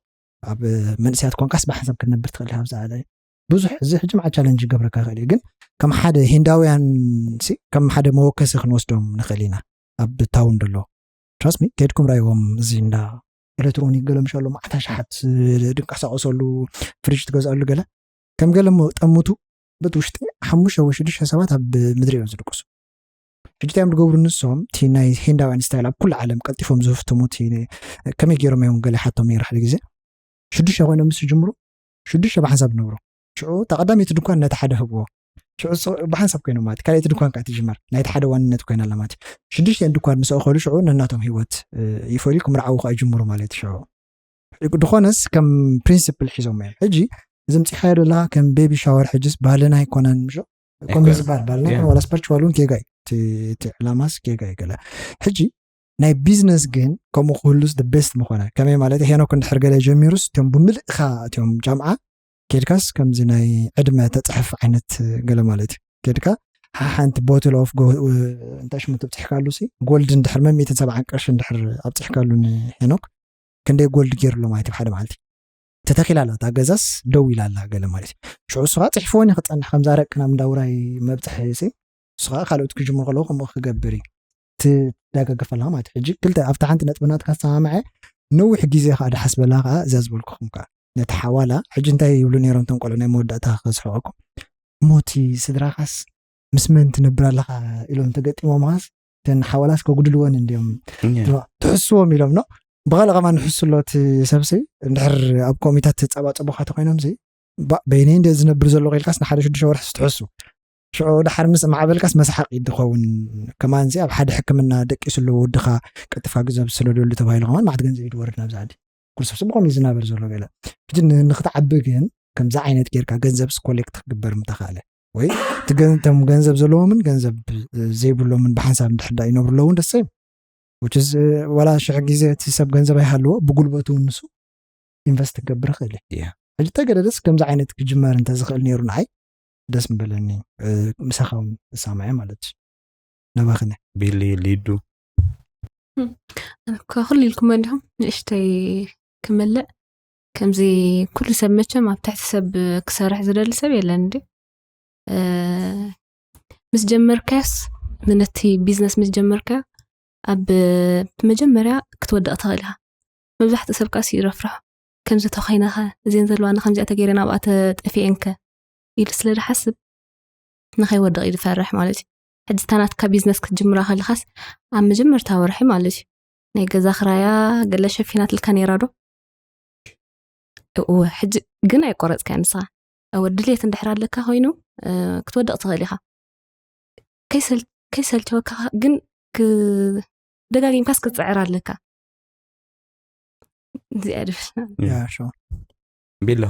ኣብ መንእስያት ኮንካስ ብሓንሳብ ክትነብር ትኽእል ኣብዚ ዓለ ብዙሕ እዚ ሕጂ መዓ ቻለንጅ ይገብረካ ይኽእል እዩ ግን ከም ሓደ ሂንዳውያን ሲ ከም ሓደ መወከሲ ክንወስዶም ንኽእል ኢና ኣብ ታውን ደሎ ትራስሚ ከድኩም ራይዎም እዚ እንዳ ኤሌክትሮኒክ ገለ ምሻሎ ማዕታ ሸሓት ድንቀሳቀሰሉ ፍሪጅ ትገዝኣሉ ገለ ከም ገለ ጠምቱ በት ውሽጢ ሓሙሽተ ወይ ሽዱሽተ ሰባት ኣብ ምድሪ እዮም ዝድቅሱ ሕጂ እዮም ዝገብሩ ንሶም እቲ ናይ ሂንዳውያን ስታይል ኣብ ኩሉ ዓለም ቀልጢፎም ዝህፍትሙ እቲ ከመይ ገይሮም እዮም ገለ ሓቶም ነይሩ ሓደ ግዜ ሽዱሽተ ኮይኖም ምስ ጅምሩ ሽዱሽተ ብሓንሳብ ነብሩ ሽዑ እታ ቀዳመይቲ ድኳን ነቲ ሓደ ህብዎ ሽዑ ሶ- ብሓንሳብ ኮይኖም ማለት እዩ። ካልኣይቲ ድኳን ከዓ ትጅመር ናይቲ ሓደ ዋንነት ኮይና ኣላ ማለት እዩ። ሽዱሽቲኣን ድኳን ምስ ኣኸሉ ሽዑ ነናቶም ህይወት እ፣ ይፈልዩ ክምርዓዉ ከዓ ይጅምሩ ማለት እዩ። ሽዑ ድኾነስ ከም ፕሪንስፕል ሒዞም እዮም። ሕጂ እዚ ምፅሓዮ ዘለካ ከም ቤቢ ሻወር ሕጅስ ባህልና ኣይኮነን ምሽ ከምዚ ዝበሃል ባህልና ኣይኮነ ዋላ ስፐርቹዋል እውን ጌጋ እዩ። እቲ ዕላማስ ጌጋ እዩ ገለ ሕጂ ናይ ቢዝነስ ግን ከምኡ ክህሉስ the best ምኾነ። ከመይ ማለት ሄኖክ እንድሕር ገለ ጀሚሩስ እቶም ብምልእኻ እቲኦም ጃምዓ ኬድካስ ከምዚ ናይ ዕድመ ተፅሕፍ ዓይነት ገለ ማለት እዩ። ኬድካ ሓንቲ ቦትል ኦፍ እንታይ ሽሙ ትብፅሕካሉ ሲ ጎልድ እንድሕር መሚትን ሰብዓን ቅርሺ እንድሕር ኣብፅሕካሉ ንሄኖክ ክንደይ ጎልድ ገይርሎ ማለት እዩ ሓደ መዓልቲ ተተኺላ ኣላ እታ ገዛስ ደው ኢላ ኣላ ገለ ማለት እዩ። ሽዑ እሱ ከዓ ፅሕፍዎን እዩ ክፀንሕ ከምዛ ረቅና እንዳውራይ መብፅሒ ሲ እሱ ከዓ ካልኦት ክጅምሩ ከለዉ ከምኡ ክገብር እዩ። ትዳጋገፈላ ማለት ሕጂ ክልተ ኣብቲ ሓንቲ ነጥብናት ካስተማምዐ ነዊሕ ግዜ ከዓ ድሓስበላ ከዓ እዛ ዝበልኩኹም ከዓ ነቲ ሓዋላ ሕጂ እንታይ ይብሉ ነይሮም ቶም ቆልዑ ናይ መወዳእታ ክስሕቀኩም ሞቲ ስድራኻስ ምስ መን ትነብር ኣለኻ ኢሎም ተገጢሞምኻስ ተን ሓዋላስ ከጉድልወን እንዲዮም ትሕስዎም ኢሎም ኖ ብኻልእ ከማ ንሕሱ ኣሎ እቲ ሰብሲ እንድሕር ኣብ ኮሚታት ተፀባፀቡኻ ተኮይኖም በይነይ እንደ ዝነብር ዘሎ ኢልካስ ንሓደ ሽዱሽተ ወርሒ ትሕሱ ሽዑ ድሓር ምስ ማዕበልካስ መሳሓቂ ድኸውን ከማንዚ ኣብ ሓደ ሕክምና ደቂሱ ኣለዎ ወድኻ ቀጥፋ ግዘብ ስለደሉ ተባሂሉ ከማን ማዕት ገንዘብ ይድወርድ ናብዚ ዓዲ ኩሉ ሰብ ስብቆም እዩ ዝናበር ዘሎ ገለ ሕጂ ንክትዓቢ ግን ከምዚ ዓይነት ጌርካ ገንዘብስ ኮሌክት ክግበር ምተኻእለ ወይ እቶም ገንዘብ ዘለዎምን ገንዘብ ዘይብሎምን ብሓንሳብ እንድሕዳ ይነብሩ ኣለውን ደሰ ወላ ሽሕ ግዜ እቲ ሰብ ገንዘብ ኣይሃለዎ ብጉልበቱ ንሱ ኢንቨስት ክገብር ይኽእል ሕጂ ተገደደስ ከምዚ ዓይነት ክጅመር እንተዝኽእል ነይሩ ንዓይ ደስ ምበለኒ ምሳኻ እውን እሳምዐ ማለት እዩ ነባኽነ ቢሊ ሊዱ ኩሉ ኢልኩም እንዲኹም ንእሽተይ ክመልእ ከምዚ ኩሉ ሰብ መቸም ኣብ ትሕቲ ሰብ ክሰርሕ ዝደሊ ሰብ የለን እንዲ ምስ ጀመርካስ ነቲ ቢዝነስ ምስ ጀመርካ ኣብ መጀመርያ ክትወድቕ ትኽእል ኢኻ መብዛሕትኡ ሰብ ቃስ ይረፍርሖ ከምዚ ተኮይናኸ እዚን ዘለዋና ከምዚኣ ተገይረን ኣብኣ ተጠፊኤንከ ኢሉ ስለ ዝሓስብ ንኸይወድቕ እዩ ዝፈርሕ ማለት እዩ ሕጂ ታናትካ ቢዝነስ ክትጅምራ ከለኻስ ኣብ መጀመርታ ወርሒ ማለት እዩ ናይ ገዛ ክራያ ገለ ሸፊናትልካ ነይራ ዶ እወ ሕጂ ግን ኣይቆረፅካ ንስኻ እወ ድሌት እንድሕር ኣለካ ኮይኑ ክትወድቕ ትኽእል ኢኻ ከይሰልቸወካ ግን ደጋጊምካስ ክትፅዕር ኣለካ እዚኣ ድብል ያሾ ቤላ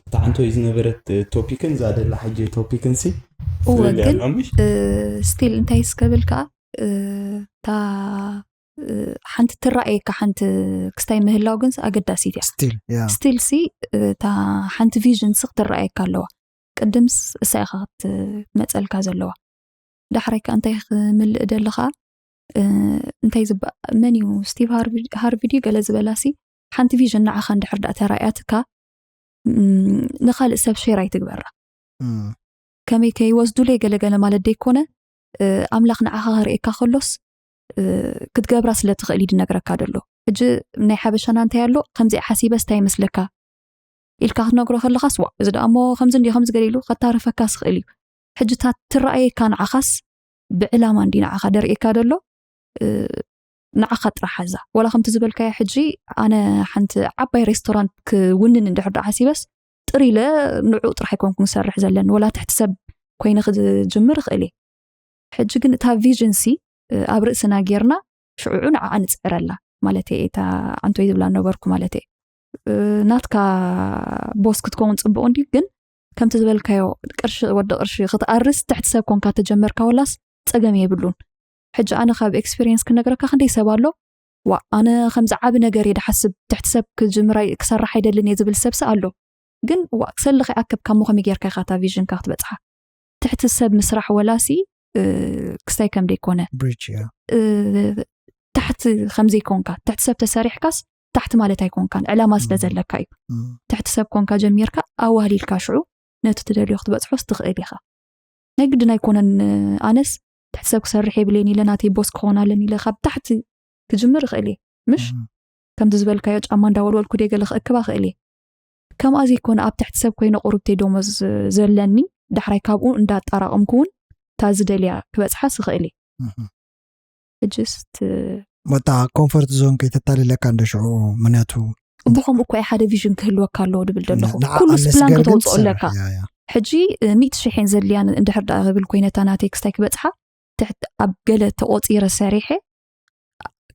እታ ዓንቶይ ዝነበረት ቶፒክን እዛ ደላ ሕጂ ቶፒክን ሲ እወ ግን ስቲል እንታይ ስከብል ከዓ እታ ሓንቲ ትረኣየካ ሓንቲ ክስታይ ምህላው ግን ኣገዳሲት እያ ስቲል ያ ስቲል ሲ እታ ሓንቲ ቪዥን ሲ ክትረኣየካ ኣለዋ ቅድምስ እሳ ኢኻ ክትመፀልካ ዘለዋ ዳሕራይ ከዓ እንታይ ክምልእ ደለኻ እንታይ ዝበ መን እዩ ስቲቭ ሃርቪድ እዩ ገለ ዝበላ ሲ ሓንቲ ቪዥን ንዓኻ እንድሕር ዳ ተራእያትካ ንኻልእ ሰብ ሼር ኣይትግበራ ከመይ ከይወስዱለይ ገለገለ ማለት ደይኮነ ኣምላኽ ንዓኻ ክርእየካ ከሎስ ክትገብራ ስለ ትኽእል እዩ ዝነግረካ ደሎ ሕጂ ናይ ሓበሻና እንታይ ኣሎ ከምዚኣ ሓሲበስ እንታይ ይመስለካ ኢልካ ክትነግሮ ከለኻስ ዋ እዚ ደኣ እሞ ከምዚ እንዲ ከምዚ ገለ ኢሉ ከታርፈካ ስኽእል እዩ ሕጂ እታ ትረኣየካ ንዓኻስ ብዕላማ እንዲ ንዓኻ ደርእየካ ደሎ ንዓኻ ጥራሕ ሓዛ ወላ ከምቲ ዝበልካዮ ሕጂ ኣነ ሓንቲ ዓባይ ሬስቶራንት ክውንን እንድሕር ዶ ሓሲበስ ጥር ኢለ ንዑ ጥራሕ ኣይኮንኩ ዝሰርሕ ዘለኒ ወላ ትሕቲ ሰብ ኮይነ ክጅምር ይኽእል እየ ሕጂ ግን እታ ቪዥን ሲ ኣብ ርእስና ጌርና ሽዑዑ ንዓዓ ንፅዕረላ ማለት እየ እታ ዓንቶይ ዝብላ ነበርኩ ማለት እየ ናትካ ቦስ ክትከውን ፅቡቅ እንዲ ግን ከምቲ ዝበልካዮ ቅርሺ ወዲ ቅርሺ ክትኣርስ ትሕቲ ሰብ ኮንካ ተጀመርካ ወላስ ፀገም የብሉን ሕጂ ኣነ ካብ ኤክስፒሪየንስ ክነግረካ ክንደይ ሰብ ኣሎ ዋ ኣነ ከምዚ ዓቢ ነገር እየ ድሓስብ ትሕቲ ሰብ ክጅምራ ክሰርሕ ኣይደልን እየ ዝብል ሰብሲ ኣሎ ግን ዋ ክሰልኺ ኣከብ ካብ መኸሚ ጌርካ ኢኻ እታ ቪዥንካ ክትበፅሓ ትሕቲ ሰብ ምስራሕ ወላሲ ክስታይ ከም ደይኮነ ብሪጅ እያ ታሕቲ ከምዘይኮንካ ትሕቲ ሰብ ተሰሪሕካስ ታሕቲ ማለት ኣይኮንካን ዕላማ ስለ ዘለካ እዩ ትሕቲ ሰብ ኮንካ ጀሚርካ ኣዋህሊልካ ሽዑ ነቲ ትደልዮ ክትበፅሖስ ትኽእል ኢኻ ናይ ግድን ኣይኮነን ኣነስ ትሕቲ ሰብ ክሰርሕ የብለይን ኢለ ናተይ ቦስ ክኾን ኣለን ኢለ ካብ ታሕቲ ክጅምር ይኽእል እየ ምሽ ከምቲ ዝበልካዮ ጫማ እንዳወልወልኩ ደ ገለ ክእክባ ክእል እየ ከምኣ ዘይኮነ ኣብ ትሕቲ ሰብ ኮይነ ቁሩብተይ ደሞዝ ዘለኒ ዳሕራይ ካብኡ እንዳጣራቐምኩ እውን እታ ዝደልያ ክበፅሓስ ይኽእል እየ ሕጅስት መታ ኮንፈርት ዞን ከይተታልለካ እንደ ሽዑ ምክንያቱ ብኸምኡ እኳ ሓደ ቪዥን ክህልወካ ኣለዎ ድብል ዘለኹ ኩሉስ ፕላን ከተውፅኦ ኣለካ ሕጂ ሚእቲ ሽሕ እየን ዘድልያን እንድሕር ደኣ ክብል ኮይነ እታ ናተይ ክስታይ ክበፅሓ ትሕት ኣብ ገለ ተቆፂረ ሰሪሐ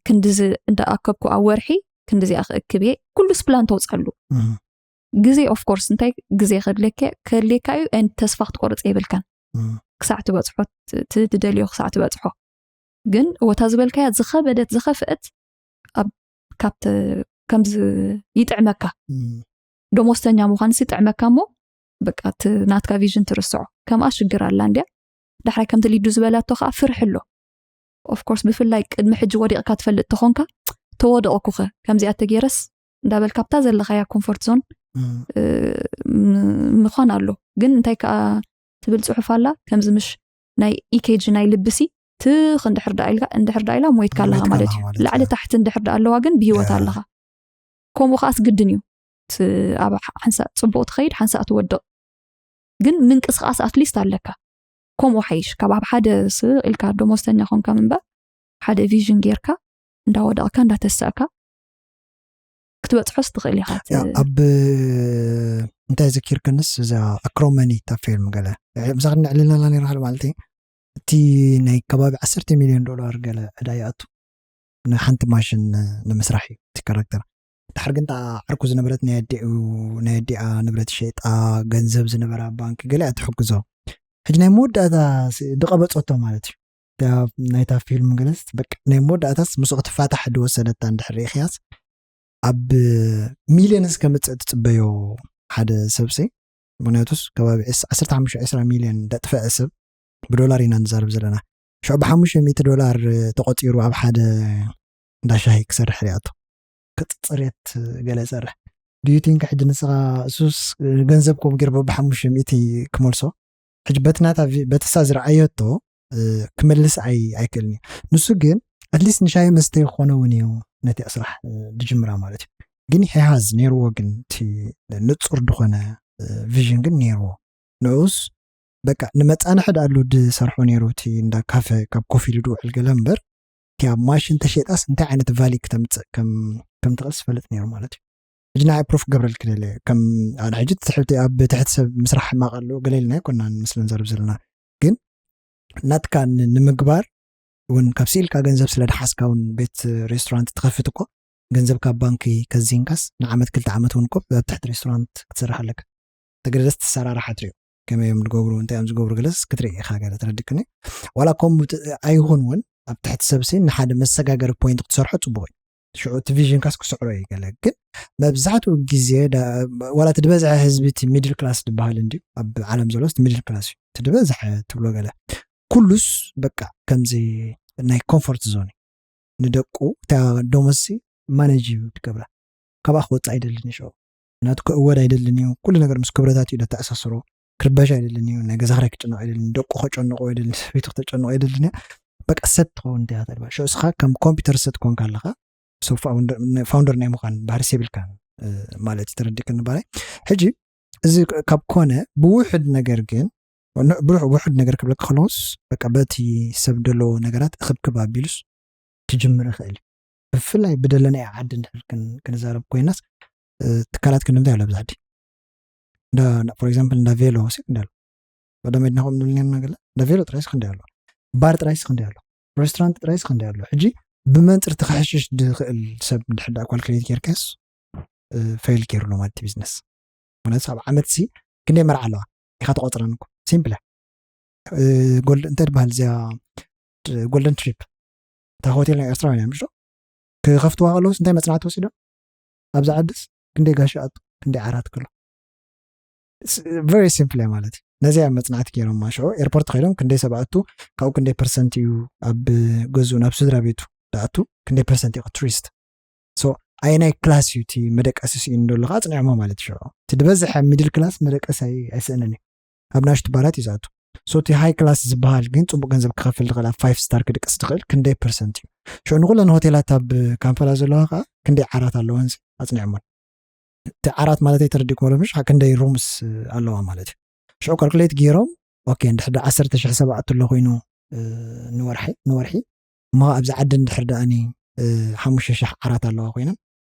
ክንድዚ እንዳኣከብኩ ኣብ ወርሒ ክንድዚኣ ክእክብ እየ። ኩሉስ ፕላን ተውፅኣሉ። ግዜ of course እንታይ ግዜ ከድለካ ከድልየካ እዩ። And ተስፋ ክትቆርፅ የብልካን ክሳዕ ትበፅሖ፣ ትደልዮ ክሳዕ ትበፅሖ። ግን ወታ ዝበልካያ ዝኸበደት ዝኸፍአት ኣብ ካብቲ ከምዚ ይጥዕመካ። ደሞዝተኛ ምዃንስ ይጥዕመካ እሞ በቃ እቲ ናትካ ቪዥን ትርስዖ። ከምኣ ሽግር ኣላ እንድያ። ዳሕራይ ከምቲ ሊዱ ዝበላቶ ከዓ ፍርሒ ኣሎ። Of course ብፍላይ ቅድሚ ሕጂ ወዲቕካ ትፈልጥ ተኾንካ፣ ተወደቕኩኸ ከምዚኣ ተገይረስ እንዳበልካ ኣብታ ዘለኻያ ኮምፎርት ዞን ምዃን ኣሎ። ግን እንታይ ከዓ ትብል ፅሑፍ ኣላ፣ ከምዚ ምሽ ናይ ኢኬጂ ናይ ልብሲ ትኽ እንድሕር ደኣ ኢልካ እንድሕር ደኣ ኢላ ሞይትካ ኣለኻ ማለት እዩ። ላዕሊ ታሕቲ እንድሕር ደኣ ኣለዋ ግን ብሂወት ኣለኻ። ከምኡ ከዓስ ግድን እዩ። ኣብ ሓንሳእ ፅቡቕ ትኸይድ ሓንሳእ ትወድቕ። ግን ምንቅስቃስ ኣትሊስት ኣለካ። ከምኡ ሓይሽ ካብ ኣብ ሓደ ስቕ ኢልካ ደሞዝተኛ ኮንካ ምንባር ሓደ ቪዥን ጌርካ እንዳወደቕካ እንዳተሳእካ ክትበፅሖስ ትኽእል ኢኻ። ኣብ እንታይ ዘኪርክንስ እዛ ኣክሮመኒ እታ ፊልም ገለ ምሳኽ ነዕልለና ነርና ማለት እዩ። እቲ ናይ ከባቢ ዓሰርተ ሚልዮን ዶላር ገለ ዕዳ ይኣቱ ንሓንቲ ማሽን ንምስራሕ እዩ እቲ ካራክተር። ድሓር ግን ዓርኩ ዝነበረት ናይ ኣዲኡ ናይ ኣዲኣ ንብረት ሸጣ ገንዘብ ዝነበራ ባንክ ገለ እያ ትሕግዞ። ሕጂ ናይ መወዳእታ ድቐበፀቶ ማለት እዩ ናይታ ፊልም ገለስ በቃ ናይ መወዳእታስ ምስኡ ክትፋታሕ ድወሰነታ እንድሕር ርኢኽያስ ኣብ ሚልዮንስ ከምፅእ ትፅበዮ ሓደ ሰብሲ። ምክንያቱስ ከባቢ ዓሰርተ ሓሙሽተ ሚልዮን ደጥፈአ ሰብ ብዶላር ኢና ንዛረብ ዘለና። ሽዑ ብሓሙሽተ ሚእቲ ዶላር ተቆፂሩ ኣብ ሓደ እንዳ ሻሂ ክሰርሕ ሪኣቶ ክፅፅሬት ገለ ይሰርሕ ድዩ ቲንክ ሕጂ ንስኻ እሱስ ገንዘብ ከም ገይር ብሓሙሽተ ሚእቲ ክመልሶ ሕጂ በቲ ናታ በተሳ ዝረኣየቶ ክመልስ ኣይክእልን እዩ። ንሱ ግን ኣትሊስት ንሻሂ መስተ ይኾነ እውን እዩ ነቲ ስራሕ ድጅምራ ማለት እዩ። ግን ሄሃዝ ነይርዎ ግን እቲ ንፁር ድኾነ ቪዥን ግን ነይርዎ። ንኡስ በቃ ንመፃንሒ ዳኣሉ ድሰርሖ ነይሩ እቲ እንዳ ካፈ ካብ ኮፊ ኢሉ ድውዕል ገለ እምበር እቲ ኣብ ማሽን ተሸጣስ እንታይ ዓይነት ቫሊ ክተምፅእ ከም ትኽእል ዝፈልጥ ነይሩ ማለት እዩ። ሕጂ ንዓይ ፕሩፍ ክገብረልክ ደለ ከም ኣነ ሕጂ ትሕቲ ኣብ ትሕቲ ሰብ ምስራሕ ሕማቕ ኣሎ ገለ ኢልና ኣይኮናን ምስለን ዘርብ ዘለና ግን ናትካ ንምግባር እውን ካብ ስኢልካ ገንዘብ ስለ ድሓዝካ እውን ቤት ሬስቶራንት ትኸፍት እኮ ገንዘብ ካብ ባንኪ ከዚንካስ ንዓመት ክልተ ዓመት እውን ኮ ኣብ ትሕቲ ሬስቶራንት ክትሰርሕ ኣለካ። ተገደስ ትሰራራሕ ትሪኦ ከመይ እዮም ዝገብሩ እንታይ እዮም ዝገብሩ ገለስ ክትርኢ ኢኻ ገለ ተረድክኒ። ዋላ ከምኡ ኣይኹን እውን ኣብ ትሕቲ ሰብሲ ንሓደ መሰጋገሪ ፖይንት ክትሰርሖ ፅቡቅ እዩ። ሽዑ እቲ ቪዥንካስ ክስዕሮ እዩ ገለ ግን መብዛሕትኡ ግዜ ዋላ እቲ ዝበዝሐ ህዝቢ እቲ ሚድል ክላስ ዝበሃል እንድዩ ኣብ ዓለም ዘሎ እቲ ሚድል ክላስ እዩ እቲ ዝበዝሐ ትብሎ ገለ ኩሉስ በቃ ከምዚ ናይ ኮምፎርት ዞን እዩ። ንደቁ እታ ደሞዝሲ ማነጅ እዩ ትገብራ ካብኣ ክወፅእ ኣይደልን እዩ ሽዑ ምክንያቱ ክእወድ ኣይደልን እዩ። ኩሉ ነገር ምስ ክብረታት እዩ ደተኣሳስሮ። ክርበሽ ኣይደልን እዩ። ናይ ገዛ ክራይ ክጨነቕ ኣይደልን፣ ደቁ ከጨንቆ ኣይደልን፣ ሰበይቱ ክተጨንቆ ኣይደልን እያ። በቃ ሰት ትኸውን እንዲያ ተልባ ሽዑ እስኻ ከም ኮምፒውተር ሰት ኮንካ ኣለኻ። ፋውንደር ናይ ምዃን ባህርስ የብልካን ማለት እዩ። ተረዲእክኒ ባላይ። ሕጂ እዚ ካብ ኮነ ብውሕድ ነገር ግን ብውሕድ ነገር ክብለካ ከለውስ በቃ በቲ ሰብ ደለዎ ነገራት እኽብክብ ኣቢሉስ ክጅምር ይኽእል እዩ። ብፍላይ ብደለናዮ ዓዲ እንድሕር ክንዛረብ ኮይናስ ትካላት ክንምታይ ኣሎ ኣብዚ ዓዲ እንዳ ፎር ኤግዛምፕል እንዳ ቬሎ ሲ ክንዲ ኣሎ ቀዳማይ ድና ከም ንብል ነርና ገለ እንዳ ቬሎ ጥራይስ ክንዲ ኣሎ ባር ጥራይስ ክንዲ ኣሎ ሬስቶራንት ጥራይስ ክንዲ ኣሎ። ሕጂ ብመንፅርቲ ክሕሽሽ ዝኽእል ሰብ እንድሕር ዳኣ ኳልኩሌት ጌርካስ ፌል ገይሩ ኣሎ ማለት ቢዝነስ። ምክንያቱ ኣብ ዓመት ሲ ክንደይ መርዓ ኣለዋ ኢኻ ተቆፅረን እኮ ሲምፕል እንተ ዝበሃል እዚኣ ጎልደን ትሪፕ እታ ሆቴል ናይ ኤርትራውያን እዮም ምሽ ክኸፍትዋ ከለውስ እንታይ መፅናዕቲ ወሲዶም ኣብዚ ዓድስ ክንደይ ጋሻ ኣቱ ክንደይ ዓራት ከሎ ቨሪ ሲምፕል ማለት እዩ። ነዚኣ መፅናዕቲ ገይሮም ማሽዑ ኤርፖርት ከይዶም ክንደይ ሰብ ኣቱ ካብኡ ክንደይ ፐርሰንት እዩ ኣብ ገዝኡ ናብ ስድራ ቤቱ ዳኣቱ ክንደይ ፐርሰንት እዩ ቱሪስት ኣየናይ ክላስ እዩ እቲ መደቀሲ ስኢኑ ዘሎ ከዓ ፅንዕሞ ማለት ሽዑ እቲ ዝበዝሐ ሚድል ክላስ መደቀሲ ኣይስእንን እዩ። ኣብ ናሽቱ ባራት እዩ ዝኣቱ። ሶ እቲ ሃይ ክላስ ዝበሃል ግን ፅቡቅ ገንዘብ ክኸፍል ዝኽእል ኣብ ፋይፍ ስታር ክድቅስ ዝኽእል ክንደይ ፐርሰንት እዩ? ሽዑ ንኩለን ሆቴላት ኣብ ካምፓላ ዘለዋ ከዓ ክንደይ ዓራት ኣለወን ኣፅንዕሞን። እቲ ዓራት ማለት ተረዲእኩም ኣሎ ምሽ ክንደይ ሩምስ ኣለዋ ማለት እዩ። ሽዑ ካልኩሌት ገይሮም ኦኬ እንድሕር ዓሰርተ ሽሕ ሰብ ኣቱ ኣሎ ኮይኑ ንወርሒ ንወርሒ እሞ ኣብዚ ዓዲ እንድሕር ደኣኒ ሓሙሽተ ሽሕ ዓራት ኣለዋ ኮይነን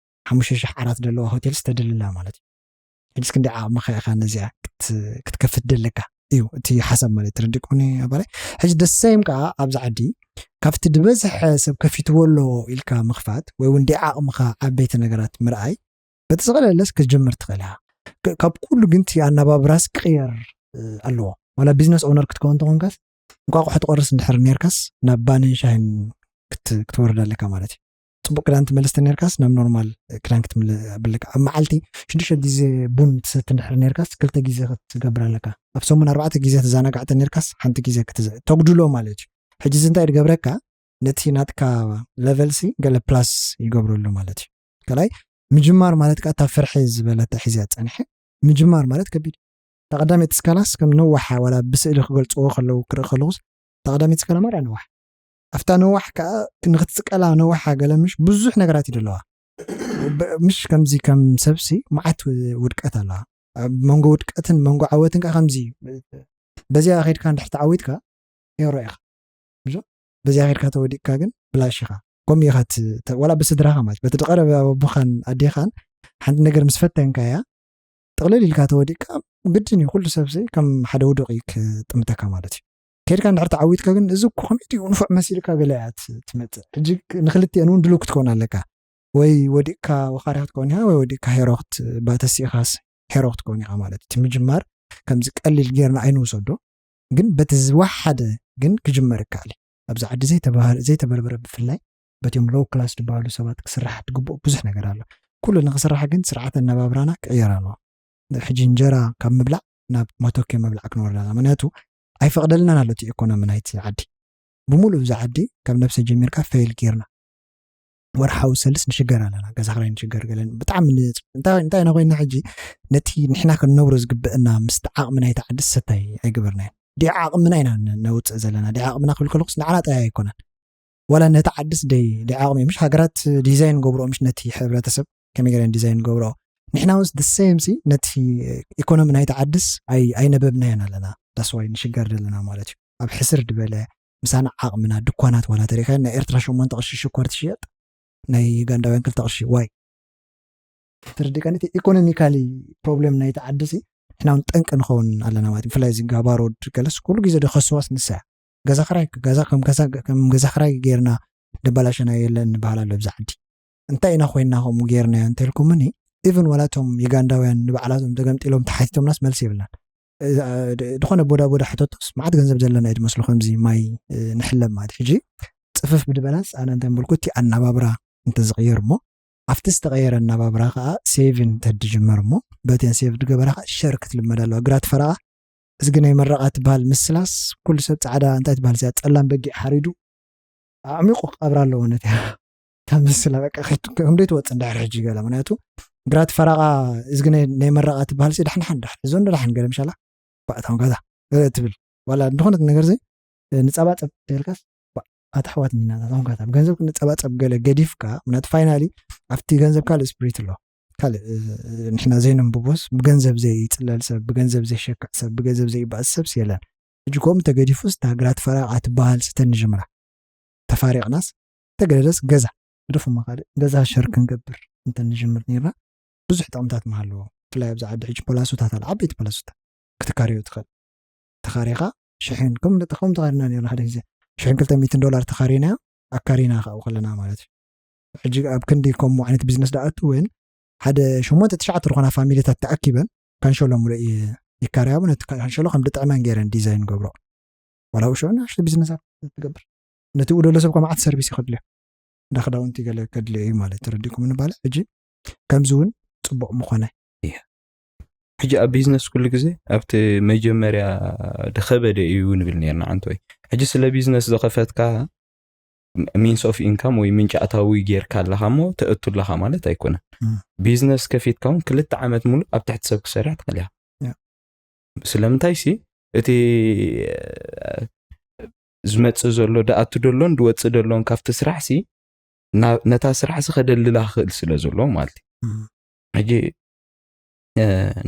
ሓሙሽተ ሽሕ ዓራት ዘለዋ ሆቴል ዝተደልላ ማለት እዩ። ሕጂ እስክንዲ ዓቕምኻ ኢኻ ነዚኣ ክትከፍት ደለካ እዩ እቲ ሓሳብ ማለት። ተረዲእኩምኒ ኣባላይ? ሕጂ ደሰይም ከዓ ኣብዚ ዓዲ ካብቲ ዝበዝሐ ሰብ ከፊትዎ ኣሎ ኢልካ ምኽፋት ወይ እውን ዲዓቕምኻ ዓበይቲ ነገራት ምርኣይ በቲ ዝቐለለስ ክትጅምር ትኽእል ኢኻ። ካብ ኩሉ ግን እቲ ኣነባብራስ ክቕየር ኣለዎ። ዋላ ቢዝነስ ኦነር ክትከውን ተኾንካስ እንቋቑሖ ትቆርስ እንድሕር ነርካስ ናብ ባንን ሻሂን ክትወርድ ኣለካ ማለት እዩ። ፅቡቅ ክዳን ትመልስ ተነርካስ ናብ ኖርማል ክዳን ክትምለስ ኣለካ። ኣብ መዓልቲ ሽዱሽተ ግዜ ቡን ትሰቲ እንድሕር ነርካስ ክልተ ግዜ ክትገብር ኣለካ። ኣብ ሰሙን ኣርባዕተ ግዜ ተዘናጋዕ ተነርካስ ሓንቲ ግዜ ተጉድሎ ማለት እዩ። ሕጂ እዚ እንታይ ዝገብረካ? ነቲ ናትካ ለቨልሲ ገለ ፕላስ ይገብረሉ ማለት እዩ። ካልኣይ ምጅማር ማለት ከዓ እታ ፍርሒ ዝበለታ ሒዝያ ፀንሐ ምጅማር ማለት ከቢድ። እታ ቀዳመይቲ ስካላስ ከም ነዋሓ ዋላ ብስእሊ ክገልፅዎ ከለዉ ክርኢ ከለኹስ እታ ቀዳመይቲ ስካላ ማርያ ነዋሕ ኣብታ ነዋሕ ከዓ ንክትስቀላ ነዋሓ ገለ ምሽ ብዙሕ ነገራት እዩ ዘለዋ። ምሽ ከምዚ ከም ሰብሲ መዓት ውድቀት ኣለዋ። ኣብ መንጎ ውድቀትን መንጎ ዓወትን ከዓ ከምዚ በዚኣ ከይድካ እንድሕር ተዓዊትካ ሄሮ ኢኻ። ብዙ በዚኣ ከይድካ ተወዲቅካ ግን ብላሽ ኢኻ። ከምኡ ኢኻ ዋላ ብስድራኻ ማለት በቲ ድቀረብ ኣቦኻን ኣዴኻን ሓንቲ ነገር ምስ ፈተንካያ ጥቕልል ኢልካ ተወዲቅካ ግድን እዩ ኩሉ ሰብሲ ከም ሓደ ውዱቕ እዩ ክጥምተካ ማለት እዩ። ከይድካ እንድሕር ተዓዊትካ ግን እዚ እኮ ከመይ ድዩ ንፉዕ መሲልካ ገለ እያ ትመፅእ። ሕጂ ንክልቲአን እውን ድልው ክትከውን ኣለካ። ወይ ወዲቅካ ወኻሪ ክትከውን ኢኻ ወይ ወዲቅካ ሄሮ ክትባ ተሲእኻስ ሄሮ ክትከውን ኢኻ ማለት እቲ ምጅማር ከምዚ ቀሊል ጌርና ኣይንውሰዶ። ግን በቲ ዝወሓደ ግን ክጅመር ይከኣል። ኣብዚ ዓዲ ዘይተበርበረ ብፍላይ በቲኦም ሎው ክላስ ዝበሃሉ ሰባት ክስራሕ ትግብኦ ብዙሕ ነገር ኣሎ። ኩሉ ንክስራሕ ግን ስርዓት ኣነባብራና ክቕየር ኣለዎ። ሕጂ እንጀራ ካብ ምብላዕ ናብ ማቶኪ ምብላዕ ክንወርድ ኣለና። ምክንያቱ ኣይፈቕደልናን ኣሎ እቲ ኢኮኖሚ ናይቲ ዓዲ። ብምሉእ እዚ ዓዲ ካብ ነብሰ ጀሚርካ ፌል ጌርና ወርሓዊ ሰልስ ንሽገር ኣለና። ገዛ ክራይ ንሽገር ገለን ብጣዕሚ እንታይ ኢና ኮይና ሕጂ ነቲ ንሕና ክንነብሮ ዝግብእና ምስቲ ዓቕሚ ናይቲ ዓዲ ሰታይ ኣይገበርናዮ። ዲዓ ዓቕምና ኢና ነውፅእ ዘለና። ዲዓ ዓቕምና ክብል ከለኩስ ንዓና ጥራይ ኣይኮነን። ዋላ ነቲ ዓድስ ደይ ዲዓ ዓቕሚ ምሽ ሃገራት ዲዛይን ገብርኦ ምሽ ነቲ ሕብረተሰብ ከመይ ገለን ዲዛይን ገብርኦ ንሕና ውስ ደሰየምሲ ነቲ ኢኮኖሚ ናይቲ ዓድስ ኣይነበብናዮን ኣለና። ዳስዋይ ንሽገር ዘለና ማለት እዩ። ኣብ ሕስር ድበለ ምሳና ዓቕምና ድኳናት ዋላ ተሪኸ ናይ ኤርትራ ሸሞንተ ቅርሺ ሽኮር ትሽየጥ ናይ ዩጋንዳውያን ክልተ ቅርሺ ዋይ ትርድቀን እቲ ኢኮኖሚካሊ ፕሮብሌም ናይቲ ዓዲ ሲ ንሕና እውን ጠንቂ ንኸውን ኣለና ማለት እዩ። ብፍላይ እዚ ጋባሮ ገለስ ኩሉ ግዜ ደኸስዋስ ንሳ ገዛ ክራይ ገዛ ከም ገዛ ክራይ ጌርና ደባላሸና የለን ንባህል ኣሎ ብዛ ዓዲ። እንታይ ኢና ኮይንና ከምኡ ጌርናዮ እንተልኩምኒ ኢቨን ዋላቶም ዩጋንዳውያን ንባዕላቶም ተገምጢሎም ተሓቲቶምናስ መልሲ የብልናን። ዝኾነ ቦዳ ቦዳ ሕተቶስ መዓት ገንዘብ ዘለና እዩ ድመስሉ ከምዚ ማይ ንሕለም ማለት ሕጂ ፅፍፍ ብድበላስ ኣነ እንታይ በልኩ እቲ ኣናባብራ እንተዝቕየር እሞ ኣብቲ ዝተቐየረ ኣናባብራ ከዓ ሴቭን ተድጅመር እሞ በተን ሴቭ ድገበራ ከዓ ሸር ክትልመድ ኣለዋ። ግራት ፈረቓ እዝጊ ናይ መረቓ ትበሃል ምስላስ ኩሉ ሰብ ፃዕዳ እንታይ ትበሃል እዚኣ ፀላም በጊዕ ሓሪዱ ኣዕሚቑ ክቐብራ ኣለዎ ነቲ ካብ ምስላ በቃ ከምደይ ትወፅእ እንድሕር ሕጂ ገለ ምክንያቱ ግራት ፈረቓ እዝጊ ናይ መረቓ ትበሃል ሲ ዳሕንሓን ዳሕን እዞ እንዶ ዳሕን ገለ ምሻላ ባእታውን ጋዛ ትብል ዋላ ዝኾነት ነገር ዘይ ንፀባፀብ ተልካስ ኣታ ኣሕዋት ሚናታት ኣሁን ካታ ብገንዘብ ክንፀባፀብ ገለ ገዲፍካ ምክንያቱ ፋይናሊ ኣብቲ ገንዘብ ካልእ ስፕሪት ኣሎ። ካልእ ንሕና ዘይነንብቦስ ብገንዘብ ዘይፅለል ሰብ ብገንዘብ ዘይሸክዕ ሰብ ብገንዘብ ዘይባእስ ሰብስ የለን። ሕጂ ከምኡ ተገዲፉስ እታ ግራት ፈራቃ ትበሃል ስተን ንጅምራ ተፋሪቕናስ ተገለለስ ገዛ ግደፉ መኻልእ ገዛ ሸር ክንገብር እንተ ንጅምር ነርና ብዙሕ ጥቕምታት ምሃለዎ። ብፍላይ ኣብዚ ዓዲ ሕጂ ፖላሶታት ኣለ ዓበይቲ ፖላሶታት ክትካርዮ ትኽእል ተኻሪኻ ሽሕን ከም ከም ተኻሪና ነርና ሓደ ግዜ ሽሕን ክልተ ሚእትን ዶላር ተኻሪና ኣካሪና ካብኡ ከለና ማለት እዩ። ሕጂ ኣብ ክንዲ ከምኡ ዓይነት ቢዝነስ ደኣቱ ወይን ሓደ ሸሞንተ ትሽዓተ ዝኾና ፋሚሊታት ተኣኪበን ካንሸሎ ሙሉእ ይካረያቡ ነቲ ካንሸሎ ከም ድጥዕመን ገይረን ዲዛይን ገብሮ ዋላ ውሽዑ ንእሽቶ ቢዝነሳት ትገብር ነቲ ውደሎ ሰብ ከማዓት ሰርቪስ ይኸድልዮ እንዳ ክዳውንቲ ገለ ከድልዮ እዩ ማለት ተረዲእኩም ንባለ ሕጂ ከምዚ እውን ፅቡቕ ምኾነ ሕጂ ኣብ ቢዝነስ ኩሉ ግዜ ኣብቲ መጀመርያ ድኸበደ እዩ ንብል ነርና ዓንተወይ ሕጂ ስለ ቢዝነስ ዝኸፈትካ ሚንስ ኦፍ ኢንካም ወይ ምንጫዕታዊ ጌርካ ኣለኻ እሞ ተእቱ ኣለኻ ማለት ኣይኮነን። ቢዝነስ ከፊትካ እውን ክልተ ዓመት ሙሉእ ኣብ ትሕቲ ሰብ ክሰርሕ ትኽእል ኢኻ። ስለምንታይ ሲ እቲ ዝመፅእ ዘሎ ድኣቱ ደሎን ድወፅእ ደሎን ካብቲ ስራሕ ሲ ነታ ስራሕ ሲ ከደልላ ክኽእል ስለ ዘሎ ማለት እዩ። ሕጂ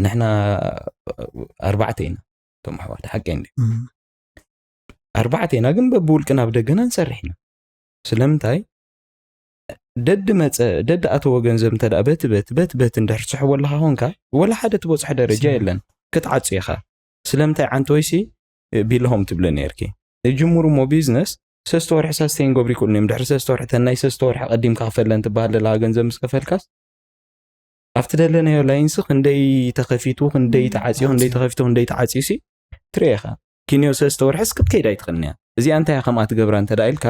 ንሕና ኣርባዕተ ኢና እቶም ኣሕዋት ሓቂ እንዲ ኣርባዕተ ኢና ግን በብውልቅና ኣብ ደገና ንሰርሕ ኢና። ስለምንታይ ደድ መፀ ደድ ኣተወ ገንዘብ እንተ ደኣ በቲ በቲ በቲ በቲ እንድሕር ትስሕቦ ኣለኻ ኾንካ፣ ወላ ሓደ ትበፅሖ ደረጃ ስለ- የለን። ክትዓፁ ኢኻ። ስለምንታይ ዓንተወይሲ ቢልሆም ትብለ ነርኪ። እጅምሩ እሞ ቢዝነስ ሰስተ ወርሒ ሳስቴን ገብሩ ይክእሉ እዮም። ድሕሪ ሰስተ ወርሒ ተናይ ሰስተ ወርሒ ቀዲምካ ክፈለን ትበሃል ዘለካ ገንዘብ ምስ ከፈልካስ ኣብቲ ደለናዮ ላይንስ ክንደይ ተኸፊቱ ክንደይ ተዓፅዩ ክንደይ ተኸፊቱ ክንደይ ተዓፅዩ ሲ ትርኤኻ። ኪንዮ ሰስተ ወርሕስ ክትከይድ ኣይትኽእልንያ። እዚኣ እንታይ ከምኣ ትገብራ እንተ ደኣ ኢልካ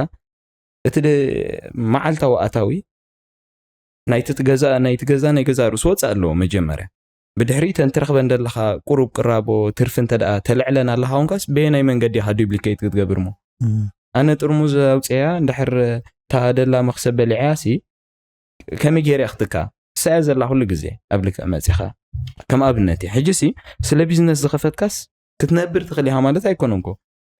እቲ ደ- መዓልታዊ ኣታዊ ናይቲ ገዛ ናይቲ ገዛ ናይ ገዛ ርእሱ ወፅእ ኣለዎ መጀመርያ። ብድሕሪ ተን ትረኽበን ዘለኻ ቁሩብ ቅራቦ ትርፊ እንተ ደኣ ተልዕለን ኣለኻ ኮንካስ በየናይ መንገዲ ኢኻ ዱፕሊኬት ክትገብር እሞ? ኣነ ጥርሙዝ ኣውፅያ እንድሕር እታ ደላ መኽሰብ በሊዕያ ሲ ከመይ ገይረ ክትካ ሳያ ዘላ ኩሉ ግዜ ኣብ ልክዕ መፂኻ ከም ኣብነት እዩ። ሕጂ ሲ ስለ ቢዝነስ ዝኸፈትካስ ክትነብር ትኽእል ኢኻ ማለት ኣይኮነንኮ።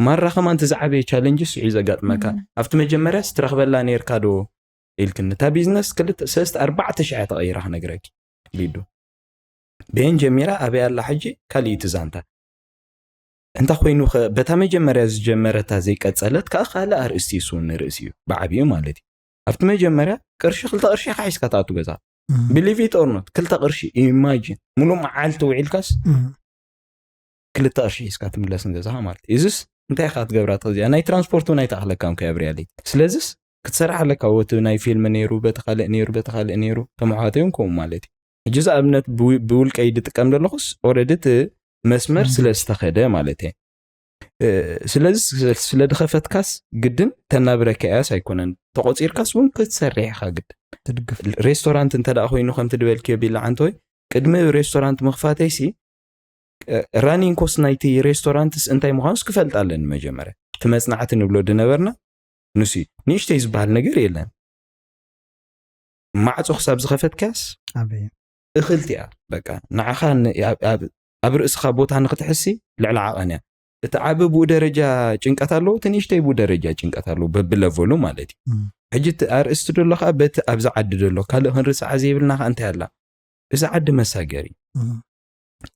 ማራ ከማን እቲ ዝዓበየ ቻለንጅ ስዑ ዘጋጥመካ ኣብቲ መጀመርያ ስትረኽበላ ነርካ ዶ ኢልክኒ እታ ቢዝነስ ክልተ ሰለስተ ኣርባዕተ ሽሕ ተቐይራ ክነግረኪ ሊዱ ቤን ጀሚራ ኣበይ ኣላ ሕጂ ካልእ እቲ ዛንታ እንታ ኮይኑ በታ መጀመርያ ዝጀመረታ ዘይቀጸለት ከዓ ካልእ ኣርእስቲ ይስውን ንርእሲ እዩ ብዓብኡ ማለት እዩ ኣብቲ መጀመርያ ቅርሺ ክልተ ቅርሺ ኢኻ ሒዝካ ትኣቱ ገዛ believe it or not ክልተ ቅርሺ imagine ሙሉእ መዓልቲ ውዒልካስ ክልተ ቅርሺ ሒዝካ ትምለስ ንገዛኻ ማለት እዩ እዚስ እንታይ ኢኻ ትገብራ ትኽእል እዚኣ ናይ ትራንስፖርት እውን ኣይተኣኽለካ እንኮ ኣብ ሪያሊቲ ስለዚስ ክትሰርሕ ኣለካ ወቲ ናይ ፊልም ነይሩ በቲ ካልእ ነይሩ በቲ ካልእ ነይሩ ከም ኣሕዋተይ እውን ከምኡ ማለት እዩ ሕጂ እዚ ኣብነት ብውልቀይ ድጥቀም ዘለኹስ ኦረዲ እቲ መስመር ስለ ዝተኸደ ማለት እየ ስለዚ ስለ ድኸፈትካስ ግድን ተናብረካ እያስ ኣይኮነን ተቆፂርካስ እውን ክትሰርሕ ኢኻ ግድን ትድግፍ ሬስቶራንት እንተ ደኣ ኮይኑ ከምቲ ድበልክዮ ቢላ ዓንተወይ ቅድሚ ሬስቶራንት ምኽፋተይሲ ራኒንግ ኮስት ናይቲ ሬስቶራንትስ እንታይ ምዃኑስ ክፈልጥ ኣለኒ መጀመርያ እቲ መፅናዕቲ ንብሎ ድነበርና ንሱ እዩ ንእሽተይ ዝበሃል ነገር የለን ማዕፆ ክሳብ ዝኸፈትካስ ኣበይ እኽልቲ እያ በቃ ንዓኻ ን- ኣብ- ኣብ- ኣብ ርእስኻ ቦታ ንክትሕሲ ልዕሊ ዓቐን እያ እቲ ዓቢ ብኡ ደረጃ ጭንቀት ኣለዎ እቲ ንእሽተይ ብኡ ደረጃ ጭንቀት ኣለዎ በብለቨሉ ማለት እዩ ሕጂ እቲ ኣርእስቲ ደሎ ከዓ በቲ ኣብዚ ዓዲ ደሎ ካልእ ክንርስዓ ዘይብልና ከዓ እንታይ ኣላ እዚ ዓዲ መሳገሪ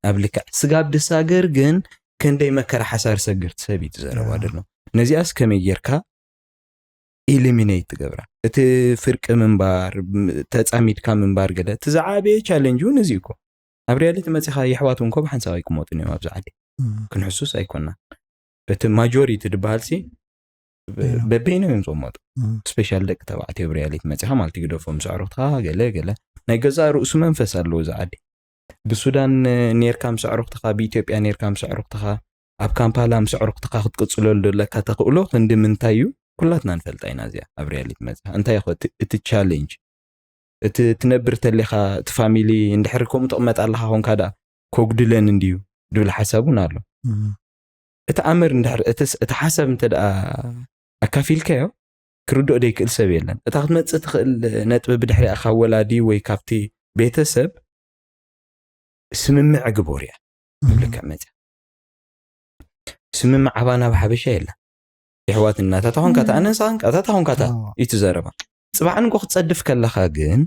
ኣብ ልክዕ ስጋብ ድሳገር ግን ክንደይ መከራ ሓሳር ሰግር ትሰብ እዩ ትዘረባ ደሎ ነዚኣስ ከመይ ጌርካ ኢሊሚኔት ትገብራ እቲ ፍርቂ ምንባር ተፃሚድካ ምንባር ገለ እቲ ዝዓበየ ቻለንጅ እውን እዚ እኮ ኣብ ሪያሊቲ መፂኻ የሕዋት እውን ኮ ብሓንሳብ ኣይክመጡን እዮም ኣብዚ ዓዲ ክንሕሱስ ኣይኮና በቲ ማጆሪቲ ዝበሃል ሲ በበይኖም እዮም ዝቕመጡ ስፔሻል ደቂ ተባዕትዮ ኣብ ሪያሊቲ መፂኻ ማለት ግደፎም ስዕሮትካ ገለ ገለ ናይ ገዛ ርእሱ መንፈስ ኣለዎ እዚ ዓዲ ብሱዳን ኔርካ ምስ ኣዕሩኽትኻ ብኢትዮጵያ ኔርካ ምስ ኣዕሩኽትኻ ኣብ ካምፓላ ምስ ኣዕሩኽትኻ ክትቅፅለሉ ዘለካ ተኽእሎ ክንዲ ምንታይ እዩ ኩላትና ንፈልጣ ኢና እዚኣ ኣብ ሪያሊቲ መፅኣ እንታይ ይኸ እቲ ቻሌንጅ እቲ ትነብር ተሌኻ እቲ ፋሚሊ እንድሕር ከምኡ ትቕመጥ ኣለኻ ኮንካ ደኣ ከጉድለን እንድዩ ድብል ሓሳብ እውን ኣሎ እቲ ኣምር እንድሕር እቲ ሓሳብ እንተ ደኣ ኣካፊልካዮ ክርድኦ ደይክእል ሰብ የለን እታ ክትመፅእ ትኽእል ነጥቢ ብድሕሪኣ ካብ ወላዲ ወይ ካብቲ ቤተሰብ ስምምዕ ግቦር እያ ትብለካ መፅያ ስምምዕ ዓባ ናብ ሓበሻ የለን የሕዋት እናታታ ኾንካ ተኣነሳ ቃታታ ኾንካ ታ እዩ ትዘረባ ፅባሕ ንጎ ክትፀድፍ ከለኻ ግን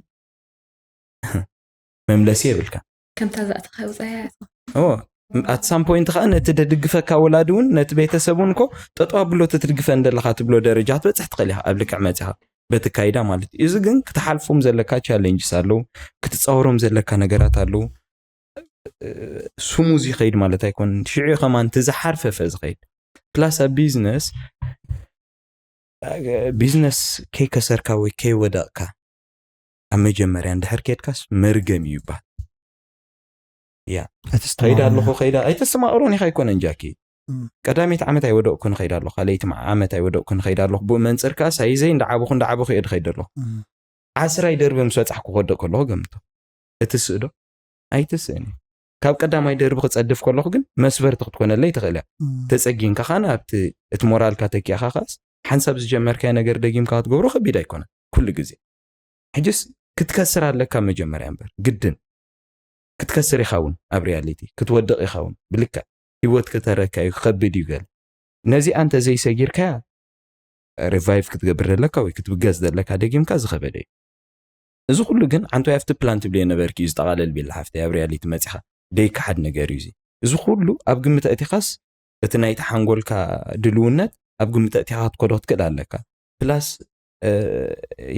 መምለሲ የብልካ ከምታ ዛእትኻ ውፃያ at some point ከዓ ነቲ ደድግፈካ ወላዲ እውን ነቲ ቤተሰብ እውን እኮ ጠጠው ኣብሎ ተትድግፈ እንደለካ ትብሎ ደረጃ ክትበፅሕ ትኽእል ኢኻ ኣብ ልክዕ መፅኻ በቲ ካይዳ ማለት እዩ እዚ ግን ክትሓልፎም ዘለካ ቻሌንጅስ ኣለዉ ክትፃወሮም ዘለካ ነገራት ኣለዉ ስሙዝ ይኸይድ ማለት ኣይኮን ሽዑ ከማን ትዝሓርፈፈ ዝኸይድ ፕላስ ኣብ ቢዝነስ ቢዝነስ ከይከሰርካ ወይ ከይወደቕካ ኣብ መጀመርያ እንድሕር ከድካስ መርገም እዩ ይበሃል ያ ከይዳ ኣለኹ ከይዳ ኣይተስተማቕሮን ኢኻ ኣይኮነን ጃኪ ቀዳሚት ዓመት ኣይወደቕኩ ንኸይድ ኣለኹ ካልኣይቲ ዓመት ኣይወደቕኩ ንኸይድ ኣለኹ ብኡ መንፅር ከዓ ሳይዘይ እንዳዓበኹ እንዳዓበኹ እየ ድኸይድ ኣለኹ ዓስራይ ደርቢ ምስ በፃሕኩ ክወደቕ ከለኹ ገምቶ እቲ ስእዶ ኣይትስእን ካብ ቀዳማይ ደርቢ ክፀድፍ ከለኹ ግን መስበርቲ ክትኮነለይ ትኽእል እያ ተፀጊንካ ኻን ኣብቲ እቲ ሞራልካ ተኪእኻ ኻስ ሓንሳብ ዝጀመርካዮ ነገር ደጊምካ ክትገብሮ ከቢድ ኣይኮነን ኩሉ ግዜ ሕጅስ ክትከስር ኣለካ መጀመርያ እምበር ግድን ክትከስር ኢኻ እውን ኣብ ሪያሊቲ ክትወድቕ ኢኻ እውን ብልክዕ ህይወት ክተረካ እዩ ክኸብድ እዩ ገለ ነዚኣ እንተ ዘይሰጊርካያ ሪቫይቭ ክትገብር ዘለካ ወይ ክትብገዝ ዘለካ ደጊምካ ዝኸበደ እዩ እዚ ኩሉ ግን ዓንቶ ኣብቲ ፕላን ትብልዮ ነበርኪ እዩ ዝጠቓለል ቢላ ሓፍተይ ኣብ ሪያሊቲ መፂኻ ደይከሓድ ነገር እዩ እዚ እዚ ኩሉ ኣብ ግምት ኣእቲኻስ እቲ ናይቲ ሓንጎልካ ድልውነት ኣብ ግምት ኣእቲኻ ክትከዶ ክትክእል ኣለካ ፕላስ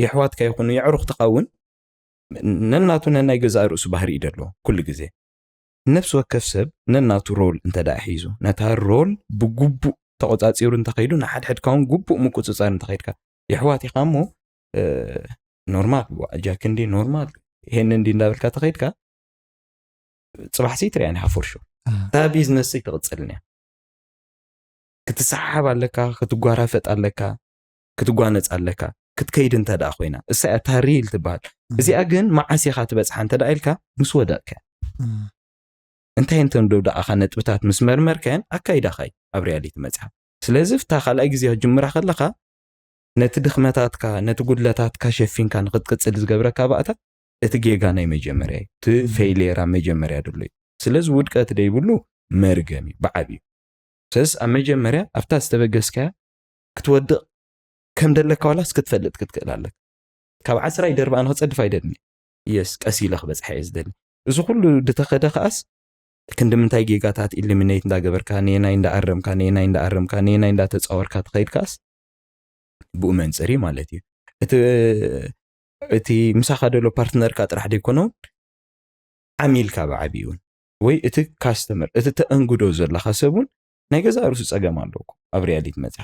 የሕዋትካ ይኹኑ የዕሩኽትኻ እውን ነናቱ ነናይ ገዛእ ርእሱ ባህሪ እዩ ደሎ ኩሉ ግዜ። ነፍሲ ወከፍ ሰብ ነናቱ ሮል እንተ ደኣ ሒዙ፣ ነታ ሮል ብግቡእ ተቖጻጺሩ እንተኸይዱ፣ ንሓድሕድካ እውን ግቡእ ምቁጽጻር እንተኸይድካ፣ የሕዋት ኢኻ እሞ፣ እ፣ ኖርማል፣ ዋ፣ ጃክ እንዲ ኖርማል፣ ይሄን እንዲ እንዳበልካ ተኸይድካ፣ ጽባሕ ሲ ትሪኣን ኢኻ ፎር ሹር። እታ ቢዝነስ ሲ ትቕጽልን እያ። ክትሰሓሓብ ኣለካ፣ ክትጓራፈጥ ኣለካ፣ ክትጓነጽ ኣለካ። ክትከይድ እንተ ደኣ ኮይና፣ እሳ እያ እታ ሪል ትበሃል። እዚኣ ግን መዓስ ኢኻ ትበጽሓ እንተ ደኣ ኢልካ፣ ምስ ወደቕካ። እንታይ እንተ እንዶ ደኣኻ ነጥብታት ምስ መርመርካን ኣካይዳኻ እዩ ኣብ ሪያሊቲ መጽሓፍ። ስለዚ፣ እታ ካልኣይ ግዜ ክትጅምራ ከለኻ፣ ነቲ ድኽመታትካ፣ ነቲ ጉድለታትካ ሸፊንካ ንኽትቅጽል ዝገብረካ ባእታ፣ እቲ ጌጋ ናይ መጀመርያ እዩ። እቲ ም። ፌይልየር ኣብ መጀመርያ ድሎ እዩ። ስለዚ፣ ውድቀት ደይብሉ መርገም እዩ፣ ብዓብዩ። ስለዚ፣ ኣብ መጀመርያ ኣብታ ዝተበገስካያ ክትወድቕ ከም ደለካ ዋላስ ክትፈልጥ ክትክእል ኣለካ። ካብ ዓስራይ ደርባ ኣነ ክጸድፍ ኣይደልን። የስ፣ ቀስ ኢለ ክበጽሓ እየ ዝደሊ። እዚ ኩሉ ድተኸደ ከኣስ፣ ክንዲ ምንታይ ጌጋታት ኢሊሚኔት እንዳገበርካ፣ ነየናይ እንዳኣረምካ፣ ነየናይ እንዳኣረምካ፣ ነየናይ እንዳተጻወርካ ትኸይድ ከኣስ፣ ብኡ መንጽር እዩ ማለት እዩ። እቲ፣ እቲ ምሳኻ ደሎ ፓርትነርካ ጥራሕ ደይኮነ እውን፣ ዓሚልካ ብዓብዩ እውን፣ ወይ እቲ ካስተመር፣ እቲ ተእንግዶ ዘለኻ ሰብ እውን ናይ ገዛእ ርእሱ ጸገም ኣለዎ እኮ ኣብ ሪያሊቲ መጺኻ።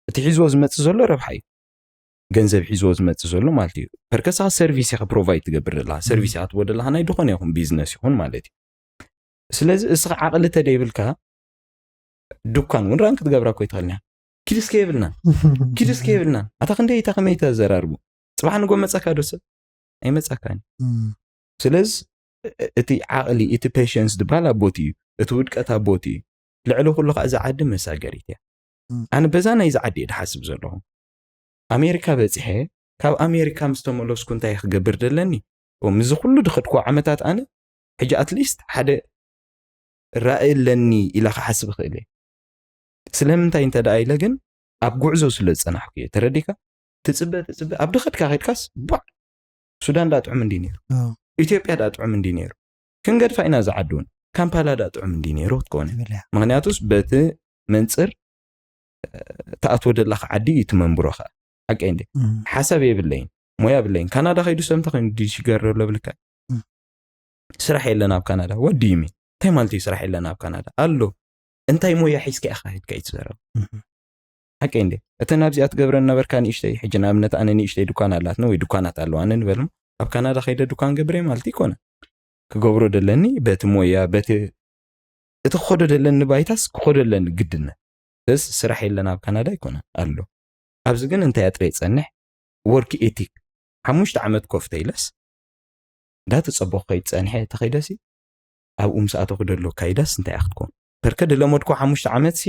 እቲ ሒዝዎ ዝመጽእ ዘሎ ረብሓ እዩ። ገንዘብ ሒዝዎ ዝመጽእ ዘሎ ማለት እዩ። ፐርከሳ ሰርቪስ ኢኻ ፕሮቫይድ ትገብር ዘለኻ፣ ሰርቪስ ኢኻ ትህቦ ዘለኻ ናይ ድኾነ ይኹን ቢዝነስ ይኹን ማለት እዩ። ስለዚ እስኻ ዓቕሊ ተደይብልካ ድኳን እውን ራን ክትገብራ እኮ ይትኽእልና። ኪድስከ የብልናን፣ ኪድስከ የብልናን። ኣታ ክንደይ እታ ከመይ ተዘራርቡ? ጽባሕ ንጎ መጻካ ዶ ሰብ? ኣይመጻካን። እም። ስለዚ እ-፣ እቲ ዓቕሊ፣ እቲ ፔሸንስ ዝበሃል ኣብ ቦቲ እዩ። እቲ ውድቀት ኣብ ቦቲ እዩ። ልዕሊ ኩሉ ኸዓ እዛ ዓዲ መሳገሪት እያ። እም። ኣነ በዛ ናይዚ ዓዲ እየ ድሓስብ ዘለኹ። ኣሜሪካ በጺሐ፣ ካብ ኣሜሪካ ምስ ተመለስኩ እንታይ ክገብር ደለኒ? ኦ፣ ምስዚ ኩሉ ድኸድኩዎ ዓመታት ኣነ፣ ሕጂ ኣትሊስት ሓደ ራእይ ኣለኒ ኢላ ክሓስብ እኽእል እየ። ስለምንታይ እንተ ደኣ ኢለ ግን፣ ኣብ ጉዕዞ ስለ ዝጸናሕኩ እየ። ተረዲካ? ትጽበ፣ ትጽበ፣ ኣብ ድኸድካ ኸድካስ፣ ቧዕ! ሱዳን ደኣ ጥዑም እንዲ ነይሩ። ኣዎ። ኢትዮጵያ ደኣ ጥዑም እንዲ ነይሩ። ክንገድፋ ኢና እዛ ዓዲ እውን። ካምፓላ ደኣ ጥዑም እንዲ ነይሩ ክትኮነ። ትብል እያ። ምኽንያቱስ በቲ መንጽር፣ እ፣ ትኣትዎ ደለኻ ዓዲ እዩ እቲ መንብሮ ኸኣ። ሓቀይ እንዴ? እም። ሓሳብ የብለይን፣ ሞያ የብለይን። ካናዳ ከይዱ ሰብ እንታይ ኮይኑ ዲሽገር ዘሎ ብልካ? እም። ስራሕ የለን ኣብ ካናዳ። What do you mean? እንታይ ማለት እዩ ስራሕ የለን ኣብ ካናዳ? ኣሎ። እንታይ ሞያ ሒዝካ ኢኻ ከይድካ እዩ ትዛረብ? እም። ሓቀይ እንዴ? እተን ኣብዚኣ ትገብረን ነበርካ ንእሽተይ፣ ሕጂ ንኣብነት ኣነ ንእሽተይ ድኳን ኣላትኒ ወይ ድኳናት ኣለዋኒ ንበል እሞ፣ ኣብ ካናዳ ከይደ ድኳን ገብረ ማለት ኣይኮነ። ክገብሮ ደለኒ በቲ ሞያ፣ በቲ፣ እቲ ክኸዶ ደለኒ ባይታስ ክኸዶ ኣለኒ ግድነት። ስለዚ ስራሕ የለን ኣብ ካናዳ ኣይኮነን፣ ኣሎ። ኣብዚ ግን እንታይ ኣጥረ ይጸንሕ? ወርክ ኤቲክ። ሓሙሽተ ዓመት ኮፍ ተይለስ፣ እንዳተጸበኹ ከይድ ጸንሐ ተኸይደሲ፣ ኣብኡ ምስ ኣተኹ ደሎ ካይዳስ እንታይ እያ ክትኮን? ፐርከ ድለመድኮ ሓሙሽተ ዓመት ሲ፣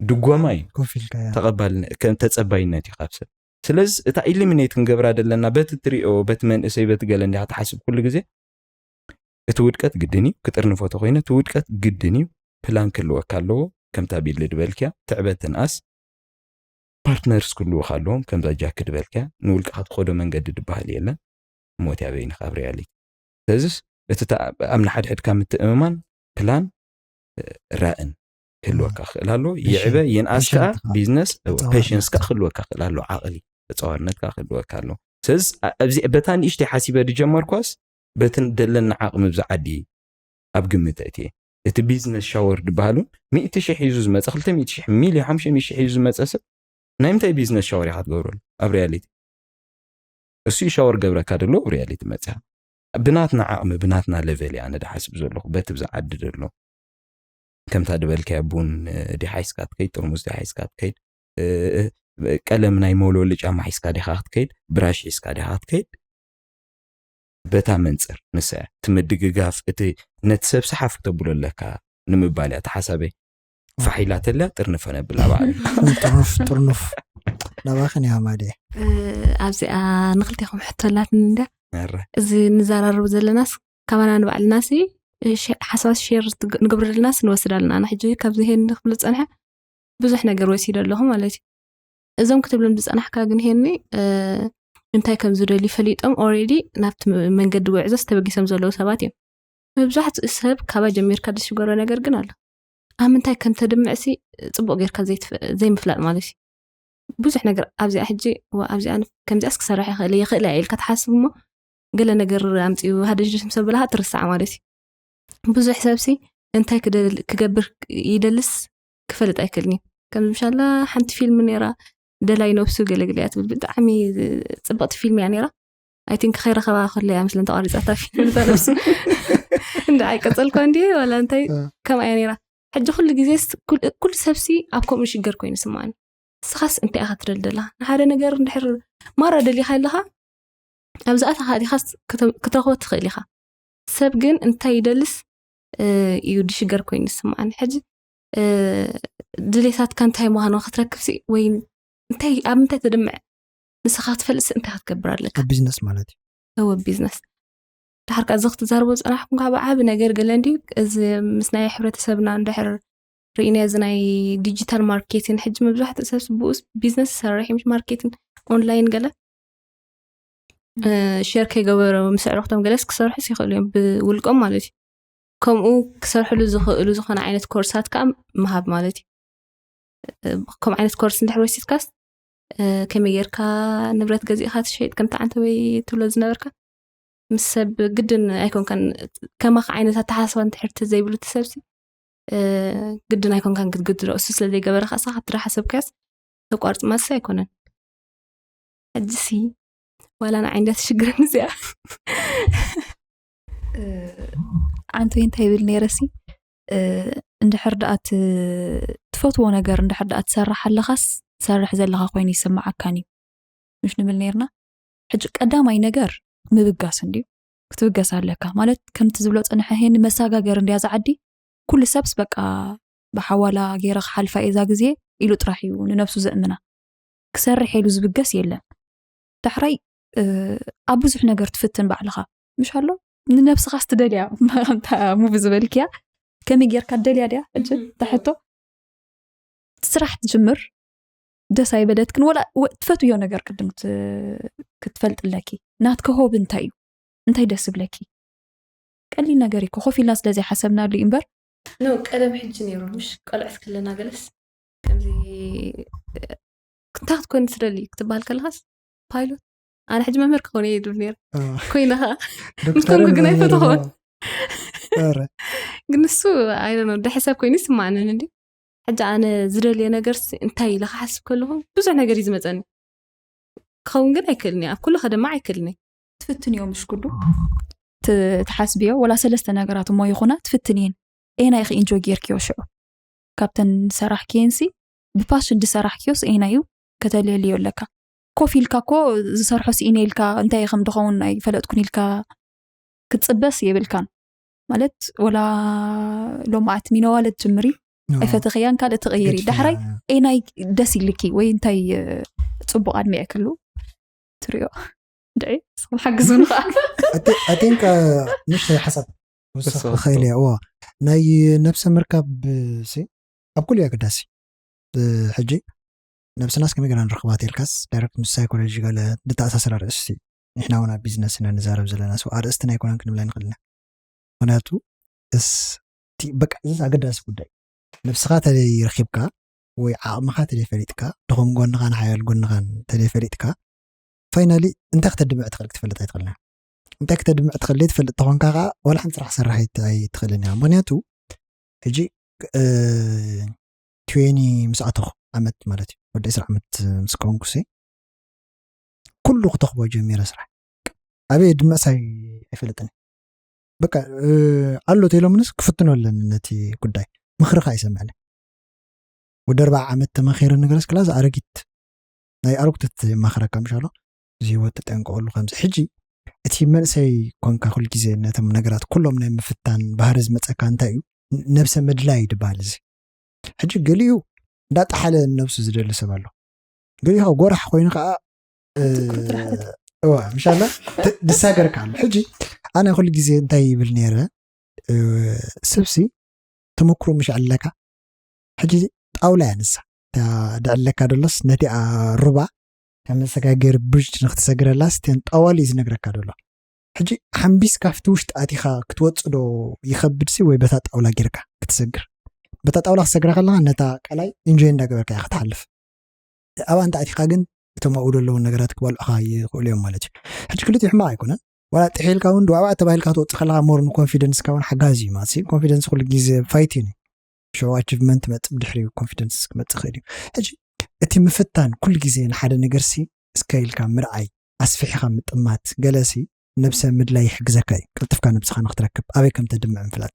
ድጎማ እዩ። ኮፍ ኢልካ እያ። ተቐባልነ-፣ ከም ተጸባይነት እዩ ካብ ሰብ። ስለዚ እታ ኢሊሚኔት ክንገብራ ደለና በቲ ትሪኦ፣ በቲ መንእሰይ፣ በቲ ገለ እንዲኻ ትሓስብ ኩሉ ግዜ፣ እቲ ውድቀት ግድን እዩ። ክጥርንፎ ተኾይነ፣ እቲ ውድቀት ግድን እዩ። ፕላን ክህልወካ ኣለዎ። ከምታ ቢል ድበልክያ፣ ትዕበት ትንኣስ፣ ፓርትነርስ ክህልወካ ኣለዎም። ከምዛ ጃክ ድበልክያ፣ ንውልቅኻ ትኸዶ መንገዲ ድበሃል የለን። ሞት እያ በይንኻ ኣብ ሪያሊቲ። ስለዚስ፣ እቲ ተኣ-፣ ኣብ ንሓድሕድካ ምትእምማን፣ ፕላን፣ እ፣ ራእን ክህልወካ ክእል ኣሎ። ቪዥን፣ ይዕበ፣ ይንኣስ ከኣ ቪዥን ከኣ ቢዝነስ፣ እ፣ ተጻዋርነት። ፔሽንስ ከኣ ክህልወካ ክእል ኣሎ። ዓቕሊ፣ ተጻዋርነት ከኣ ክህልወካ ኣሎ። ስለዚ፣ ኣ-፣ ኣብዚ፣ በታ ንእሽተይ ሓሲበ ድጀመርኳስ፣ በትን ደለና ዓቕሚ ብዛ ዓዲ ኣብ ግምት እትየ። እቲ ቢዝነስ ሻወር ድበሃል እውን፣ ሚእቲ ሺሕ ሒዙ ዝመጸ፣ ክልተ ሚእቲ ሺሕ፣ ሚልዮን፣ ሓሙሽተ ሚእቲ ሺሕ ሒዙ ዝመጸ ሰብ፣ ናይ ምንታይ ቢዝነስ ሻወር ኢኻ ትገብረሉ? ኣብ ሪያሊቲ። እሱ ሻወር ገብረካ ደሎ፣ ኣብ ሪያሊቲ መጽያ። ብናትና ዓቕሚ፣ ብናትና ሌቨል እየ ኣነ ድሓስብ ዘለኹ፣ በቲ ብዛ ዓዲ ደሎ። ከምታ ድበልካያ ቡን፣ እ፣ ዲሓይስካ ትከይድ፣ ጥርሙዝ ዲሓይስካ ትከይድ፣ እ፣ እ፣ ቀለም ናይ መወልወሊ ጫማ ሒዝካ ዲኻ ክትከይድ፣ ብራሽ ሒዝካ ዲኻ ክትከይድ፣ በታ መንጽር ንሳ እያ። እቲ ምድግጋፍ፣ እቲ ነቲ ሰብ ሰሓፍ ክተብሎ ኣለካ ንምባል እያ። እቲ ሓሳበይ ፋሕ ኢላ ተልያ ጥርንፈ ነብላ በዓል። ጥርኑፍ፣ ጥርኑፍ። ናባኽን እያ ማዴ። እ፣ ኣብዚኣ ንኽልቴኹም ሕቶ ኣላትኒ እንድያ። ኣረ። እዚ ንዘራረቡ ዘለናስ ካባና ንባዕልናሲ፣ እ፣ ሸ-፣ ሓሳባት ሼር ትግ-፣ ንገብር ዘለናስ ንወስድ ኣለና። ኣነ ሕጂ ካብዚ ሄን ክብል ዝጸንሐ ብዙሕ ነገር ወሲደ ኣለኹ ማለት እዩ። እዞም ክትብሎም ዝጸናሕካ ግን ሄኒ፣ እ፣ እንታይ ከም ዝደልዩ ፈሊጦም ኦልሬዲ ናብቲ መ-፣ መንገዲ ጉዕዞስ ተበጊሶም ዘለዉ ሰባት እዮም። መብዛሕትኡ ሰብ ካባ ጀሚርካ ዝሽገሮ ነገር ግን ኣሎ። ኣብ ምንታይ ከም ተድምዕሲ ጽቡቕ ጌርካ ዘይትፈ-፣ ዘይምፍላጥ ማለት እዩ። ብዙሕ ነገር ኣብዚኣ ሕጂ፣ እዋ፣ ኣብዚኣ ን-፣ ከምዚኣስ ክሰርሕ ይኽእል እየ፣ ይኽእል እየ ኢልካ ትሓስብ እሞ፣ ገለ ነገር ኣምጺኡ ሃደሽደሽ ምስ ኣበላኻ ትርስዓ ማለት እዩ። ብዙሕ ሰብሲ እንታይ ክደል-፣ ክገብር ይደልስ ክፈልጥ ኣይክእልን እዩ። ከም ምሻላ ሓንቲ ፊልም ነይራ፣ ደላይ ነብሱ ገለግለ እያ ትብል፣ ብጣዕሚ ጽብቕቲ ፊልም እያ ነይራ። ኣይ ቲንክ ከይረኸባ ከሎ እያ ምስለን ተቋሪጻታ ፊልም እዛ ነብሱ። እንደ ኣይቀጸልኳ እንዲ ዋላ እንታይ እ። ከምኣ እያ ነይራ። ሕጂ ኩሉ ግዜ ስ-፣ ኩል-፣ ኩሉ ሰብሲ ኣብ ከምኡ ሽገር ኮይኑ ይስምዓኒ። ንስኻስ እንታይ ኢኻ ትደሊ ደላ? ንሓደ ነገር እንድሕር ማራ ደሊኻ ኣለኻ፣ ኣብዚኣ ተኻእሊኻስ ክተ-፣ ክትረኽቦ ትኽእል ኢኻ። ሰብ ግን እንታይ ይደልስ፣ እ፣ እዩ ድሽገር ኮይኑ ይስምዓኒ። ሕጂ፣ እ፣ ድሌታትካ እንታይ ምዃኑ ክትረክብሲ ወይ እንታይ፣ ኣብ ምንታይ ተድምዕ ንስኻ ክትፈልጥሲ እንታይ ክትገብር ኣለካ? ኣብ ቢዝነስ ማለት እዩ። እወ፣ ቢዝነስ። ድሓር ከኣ እዚ ክትዛረቦ ዝጸናሕኩም ከዓ ብዓቢ ነገር ገለ እንድዩ፣ እዚ ምስ ናይ ሕብረተሰብና እንድሕር ርኢና፣ እዚ ናይ ዲጂታል ማርኬቲንግ፣ ሕጂ መብዛሕትኡ ሰብ ብኡስ ቢዝነስ ይሰርሕ እዩ፣ ማርኬቲንግ ኦንላይን ገለ፣ እ፣ ሼር ከይገበሩ ምስ ኣዕሩኽቶም ገለስ ክሰርሑስ ይኽእሉ እዮም፣ ብውልቆም ማለት እዩ። ከምኡ ክሰርሕሉ ዝኽእሉ ዝኾነ ዓይነት ኮርሳት ከዓ ምሃብ ማለት እዩ። እ፣ ከምኡ ዓይነት ኮርስ እንድሕር ወሲድካስ፣ እ፣ ከመይ ጌርካ ንብረት ገዚእኻ ትሸይጥ፣ ከምቲ ዓንተ ወይ ትብሎ ዝነበርካ፣ ምስ ሰብ ግድን ኣይኮንካን፣ ከማኻ ዓይነት ኣተሓሳስባ እንድሕር ተዘይብሉ እቲ ሰብሲ፣ እ፣ ግድን ኣይኮንካን ክትግድሮ። እሱ ስለ ዘይገበረ ከዓ፣ ንስኻ ክትድራ ሓሰብካያስ ተቋርጽ ማለትሲ ኣይኮነን። ሕጂሲ ዋላ ንዓይ እንድያ ትሽግረኒ እዚኣ። እ፣ ዓንቶይ እንታይ ይብል ነይረሲ፣ እ፣ እንድሕር ደኣ ት-፣ ትፈትዎ ነገር እንድሕር ደኣ ትሰርሕ ኣለኻስ፣ ትሰርሕ ዘለኻ ኮይኑ ይስምዓካን እዩ። ምሽ ንብል ነይርና። ሕጂ ቀዳማይ ነገር ምብጋስ እንድዩ። ክትብገስ ኣለካ። ማለት ከምቲ ዝብሎ ጸንሐ፣ ሄኒ መሰጋገሪ እንድያ እዛ ዓዲ። ኩሉ ሰብስ በቃ ብሓዋላ ገይረ ክሓልፋ እየ እዛ ግዜ ኢሉ ጥራሕ እዩ ንነብሱ ዘእምና። ክሰርሕ ኢሉ ዝብገስ የለን። ዳሕራይ፣ እ፣ ኣብ ብዙሕ ነገር ትፍትን ባዕልኻ። ምሽ ኣሎ? ንነብስኻስ ትደልያ፣ ከምታ ሙቪ ዝበልክያ፣ ከመይ ጌርካ ትደልያ ድያ? ሕጂ እም። እታ ሕቶ። ስራሕ ትጅምር፣ ደስ ኣይበለትክን፣ ወላ ወ-፣ ትፈትውዮ ነገር ቅድም ክት-፣ ክትፈልጥ ኣለኪ። ናትኪ ሆቢ እንታይ እዩ? እንታይ ደስ ይብለኪ? ቀሊል ነገር እዩ እኮ፣ ኮፍ ኢልና ስለ ዘይሓሰብናሉ እዩ እምበር። ኖ፣ ቀደም ሕጂ ነይሩ፣ ምሽ ቆልዕት ከለና ገለስ ከምዚ፣ እ፣ እንታይ ክትኮን ትደሊ ክትበሃል ከለኻስ፣ ፓይሎት። ኣነ ሕጂ መምህር ክኸውን እየ ይብል ነይረ። እ። ኮይነ ኸኣ ዶክተርን ምኮንኩ ግን መምህርን ኣይፈተኹን። ኸኣ። ኧረ። ግን ንሱ፣ I don't know፣ ደሐ ሰብ ኮይኑ ይስምዓንን እንዲ። ሕጂ ኣነ ዝደልዮ ነገርሲ እንታይ ኢለ ክሓስብ ከለኹ ብዙሕ ነገር እዩ ዝመጸኒ። ክኸውን ግን ኣይክእልን እየ። ኣብ ኩሉ ከደምዕ ኣይክእልን እየ። ትፍትንዮ ምሽ ኩሉ? ት-፣ ትሓስብዮ? ወላ ሰለስተ ነገራት እሞ ይኹና ትፍትንየን። ኤናይ ኢኺ ኢንጆይ ጌርክዮ ሽዑ? ካብተን ዝሰራሕክየንሲ፣ ብፓሽን ዝሰራሕክዮስ ኤናይ እዩ ከተልየልዮ ኣለካ? ኮፍ ኢልካ እኮ ዝሰርሖ ስኢነ ኢልካ፣ እንታይ ከም ድኸውን ኣይፈለጥኩን ኢልካ ክትጽበስ የብልካን። ማለት፣ ወላ ሎማዓት ሚነዋለ ትጅምሪ፣ ኖ። ኣይፈተኽያን ካልእ ትቕይሪ። ግድፍና። ዳሕራይ ኤናይ ደስ ኢልኪ ወይ እንታይ፣ እ፣ ጽቡቕ ኣድሚዕክሉ ትሪኦ? ድዒ፣ ንስኹም ሓግዙኒ ኸኣ። ኣቲ-፣ ኣቲንካ ንእሽተይ ሓሳብ ክውስኽ ክውስኽ ይኽእል እየ። እዋ፣ ናይ ነብሰ ምርካብ ሲ ኣብ ኩሉ እዩ ኣገዳሲ። እ፣ ሕጂ ነብስናስ ከመይ ገይራ ንረኽባ ተልካስ፣ ዳይሬክት ምስ ሳይኮሎጂ ገለ ዝተኣሳሰር ኣርእስቲ። ንሕና እውን ኣብ ቢዝነስ ኢና ንዛረብ ዘለና። ሶ፣ ኣርእስትና ኣይኮነን ክንብላ ንኽእል ኢና። ምኽንያቱ፣ እስ-፣ እቲ፣ በቃ፣ እዚ ኣገዳሲ ጉዳይ። ነብስኻ ተደይ ረኺብካ፣ ወይ ዓቕምኻ ተደይ ፈሊጥካ፣ ድኹም ጎንኻን ሓያል ጎንኻን ተደይ ፈሊጥካ፣ ፋይናሊ እንታይ ክተድምዕ ትኽእል ክትፈልጥ ኣይትኽእልን። እንታይ ክተድምዕ ትኽእል ዘይትፈልጥ ተኾንካ ኸዓ፣ ዋላ ሓንቲ ስራሕ ክሰርሕ ኣይት-፣ ኣይትኽእልን እያ። ምኽንያቱ፣ ሕጂ፣ እ፣ ትዌኒ ምስ ኣተኹ ዓመት ማለት እዩ፣ ወዲ ዕስራ ዓመት ምስ ከወንኩሲ፣ ኩሉ ክተኽቦ ጀሚረ ስራሕ። ኣበይ ድምዕሳይ ኣይፈልጥን። በቃ፣ እ፣ ኣሎ ተይሎምንስ ክፍትኖ ኣለኒ ነቲ ጉዳይ። ምኽሪ ኸኣ ኣይሰምዕን። ወዲ ኣርባዓ ዓመት ተመኺረ ነገረስ ክላስ ኣረጊት። ናይ ኣረጉተት የማኽረካ ምሽ ኣሎ። እዚ ህይወት ተጠንቀቐሉ ከምዚ። ሕጂ እቲ መንእሰይ ኮንካ ኩል ግዜ ነቶም ነገራት ኩሎም ናይ ምፍታን ባህሪ ዝመጸካ እንታይ እዩ? ን-፣ ነብሰ መድላይ ድበሃል እዚ። ሕጂ ገሊኡ እንዳጠሓለ ነብሱ ዝደሊ ሰብ ኣሎ። ገሊኡ ከዓ ጎራሕ ኮይኑ ከዓ፣ እ፣ ትኩር ጥራሕ እት- እዋ፣ ምሻላ ት-፣ ድሳገርካ ኣሎ። ሕጂ ኣነ ኩል ግዜ እንታይ ይብል ነይረ? እ፣ ስብሲ ተመክሮ ምሽ ኣለካ። ሕጂ ጣውላ እያ ንሳ። እታ ድዕለካ ደሎስ ነቲኣ ሩባ ካብ መሰጋገሪ ብርጅ ንክትሰግረላስ እተን ጠዋል እዩ ዝነግረካ ደሎ። ሕጂ ሓምቢስ ካብቲ ውሽጢ ኣቲኻ ክትወጽእ ዶ ይኸብድሲ ወይ በታ ጣውላ ጌርካ ክትሰግር? በታ ጣውላ ክትሰግራ ከለኻ ነታ ቀላይ ኢንጆይ እንዳገበርካ እያ ክትሓልፍ። ኣብኣ እንተ ኣቲኻ ግን እቶም ኣብኡ ዘለዉ ነገራት ክበልዑኻ ይኽእሉ እዮም ማለት እዩ። ሕጂ ክልቲኡ ሕማቕ ኣይኮነን። ዋላ ጥሒልካ እውን ድዋዕዋዕ ተባሂልካ ትወፅእ ከለኻ ሞር ንኮንፊደንስካ እውን ሓጋዚ እዩ ማለት እዩ። ኮንፊደንስ ኩሉ ግዜ ፋይት እዩ። ሽዑ ኣቺቭመንት መፅእ ብድሕሪኡ ኮንፊደንስ ክመፅእ ይኽእል እዩ። ሕጂ እቲ ምፍታን ኩሉ ግዜ ንሓደ ነገር ሲ እስከ ኢልካ ምርኣይ ኣስፊሕኻ ምጥማት ገለሲ ነብሰ ምድላይ ይሕግዘካ እዩ። ቅልጥፍካ ነብስኻ ንክትረክብ ኣበይ ከም ተድምዕ ምፍላጥ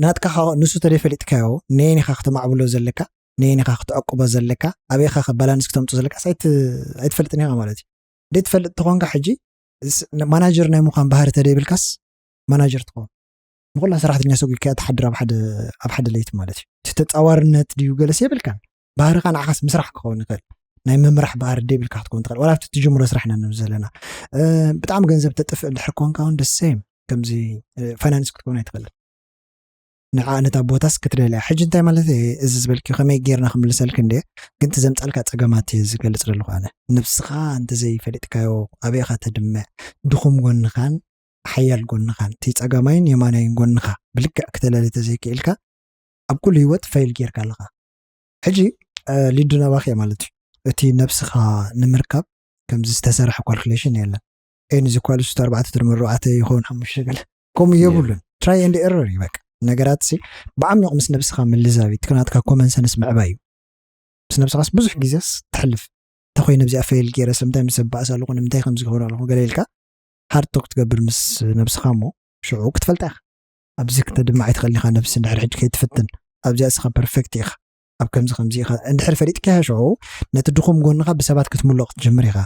ናትካ ንሱ ተደይ ፈሊጥካዮ ነየን ኢኻ ክተማዕብሎ ዘለካ ነየን ኢኻ ክትዕቅቦ ዘለካ ኣበይ ኢኻ ከባላንስ ክተምፁ ዘለካ ኣይትፈልጥን ኢኻ ማለት እዩ። ደይ ትፈልጥ ተኾንካ ሕጂ ማናጀር ናይ ምዃን ባህሪ ተደይብልካስ ማናጀር ትኸውን ንኩላ ሰራሕተኛ ሰጉግካ ትሓድር ኣብ ሓደ ለይቲ ማለት እዩ። እቲ ተፃዋርነት ድዩ ገለስ የብልካን። ባህርካ ንዓኻስ ምስራሕ ክኸውን ይኽእል ናይ ምምራሕ ባህሪ ደይብልካ ክትከውን ትኽእል ዋላ ኣብቲ ትጅምሮ ስራሕ ኢና ንብል ዘለና። ብጣዕሚ ገንዘብ ተጥፍእ እንድሕር ኮንካ እውን ደሰም ከምዚ ፋይናንስ ክትከውን ኣይትኽእልን። ንዓ ነታ ቦታስ ክትደልያ ሕጂ እንታይ ማለት እዚ ዝበልኪ ከመይ ጌርና ክምልሰልክ እንደ ግን ትዘምፃልካ ፀገማት ዝገልፅ ዘለኹ ኣነ። ንብስኻ እንተዘይፈሊጥካዮ ኣበይኻ ተድምዕ ድኹም ጎንኻን ሓያል ጎንኻን እቲ ፀጋማይን የማናይን ጎንኻ ብልክዕ ክተለሊ ተዘይክኢልካ ኣብ ኩሉ ህይወት ፈይል ጌርካ ኣለኻ። ሕጂ ሊዱ ናባኺ ማለት እዩ። እቲ ነብስኻ ንምርካብ ከምዚ ዝተሰርሐ ካልኩሌሽን የለን። ኤን ዚኳልስ ኣርባዕተ ትርሚ ኣርባዕተ ይኸውን ሓሙሽተ ገለ ከምኡ የብሉን። ትራይ ኤንድ ኤረር እዩ በቃ። ነገራት ሲ ብዓሚቕ ምስ ነብስኻ ምልዛብ እዩ። ትክናትካ ኮመን ሰንስ ምዕባይ እዩ። ምስ ነብስኻስ ብዙሕ ግዜስ ትሕልፍ እንተኮይነ ብዚኣ ፈይል ገይረ ስለምንታይ ምስ ዘባእስ ኣለኹ ንምንታይ ከም ዝገብሩ ኣለኹ ገለ ኢልካ ሃርድ ቶክ ትገብር ምስ ነብስኻ እሞ ሽዑ ክትፈልጣ ኢኻ። ኣብዚ ክተድምዓ ይትኽእል ኢኻ ነብሲ እንድሕር ሕጂ ከይትፍትን ኣብዚኣ እስኻ ፐርፌክት ኢኻ ኣብ ከምዚ ከምዚ ኢኻ እንድሕር ፈሊጥካዮ ሽዑ ነቲ ድኹም ጎንኻ ብሰባት ክትምልኦ ክትጅምር ኢኻ።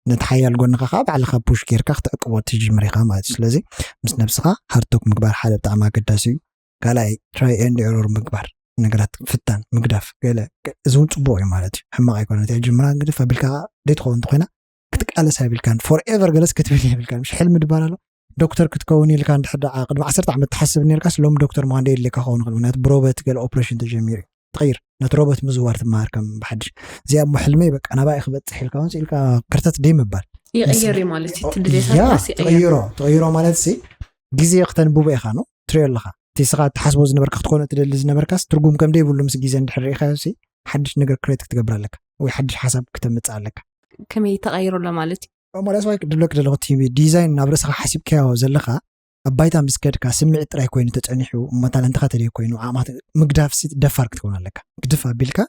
ነቲ ሓያል ጎንኻ ከዓ ባዕልኻ ፑሽ ጌርካ ክትዕቅቦ ትጅምር ኢኻ ማለት እዩ። ስለዚ ምስ ነብስኻ ሃርድ ቶክ ምግባር ሓደ ብጣዕሚ ኣገዳሲ እዩ። ካልኣይ ትራይ ኤንድ ኤረር ምግባር ነገራት ፍታን ምግዳፍ ገለ እዚ እውን ፅቡቅ እዩ ማለት እዩ። ሕማቅ ኣይኮነ እቲ ጅምራ ግድፍ ኣቢልካ ደይ ትኸውን እንተኮይና ክትቃለስ ኣይብልካን ፎር ኤቨር ገለስ ክትብል የብልካን ምሽ ሕልሚ ድባል ኣሎ። ዶክተር ክትከውን ኢልካ እንድሕር ደኣ ቅድሚ ዓሰርተ ዓመት ትሓስብ ነርካስ ሎም ዶክተር ምዃን ደየድልየካ ከኸውን ይኽእል ምክንያቱ ብሮበት ገለ ኦፕሬሽን ተጀሚሩ እዩ። ትቐይር ነቲ ሮበት ምዝዋር ትመሃር ከም ብሓድሽ እዚኣ እሞ ሕልመይ በቃ ናባይ ክበፅሕ ኢልካ እውን ኢልካ ከርተት ደይ ምባል ይቕየር እዩ ማለት እዩ። እቲ ድሌታት ያ ራእሲ ይቕየር። ትቕይሮ ትቕይሮ ማለት ሲ ግዜ ክተንብቦ ኢኻ ነው ትሪኦ ኣለኻ እቲ ስኻ ትሓስቦ ዝነበርካ ክትኮነ ትደሊ ዝነበርካስ ትርጉም ከም ደይብሉ ምስ ግዜ እንድሕር ርኢኻዮ ሲ ሓድሽ ነገር ክሬት ክትገብር ኣለካ ወይ ሓድሽ ሓሳብ ክተምፅእ ኣለካ። ከመይ ተቐይሩ ኣሎ ማለት እዩ። እሞ ዳስ ዋይ ድብለክ ዘለኹ እቲ ዲዛይን ናብ ርእስኻ ሓሲብካዮ ዘለኻ ኣብ ባይታ ምስ ከድካ ስምዒት ጥራይ ኮይኑ ተጸኒሑ እሞ ታለንትኻ ተደይ ኮይኑ ዓቕማ ምግዳፍ ሲ ደፋር ክትከውን ኣለካ። ግድፍ ኣቢልካ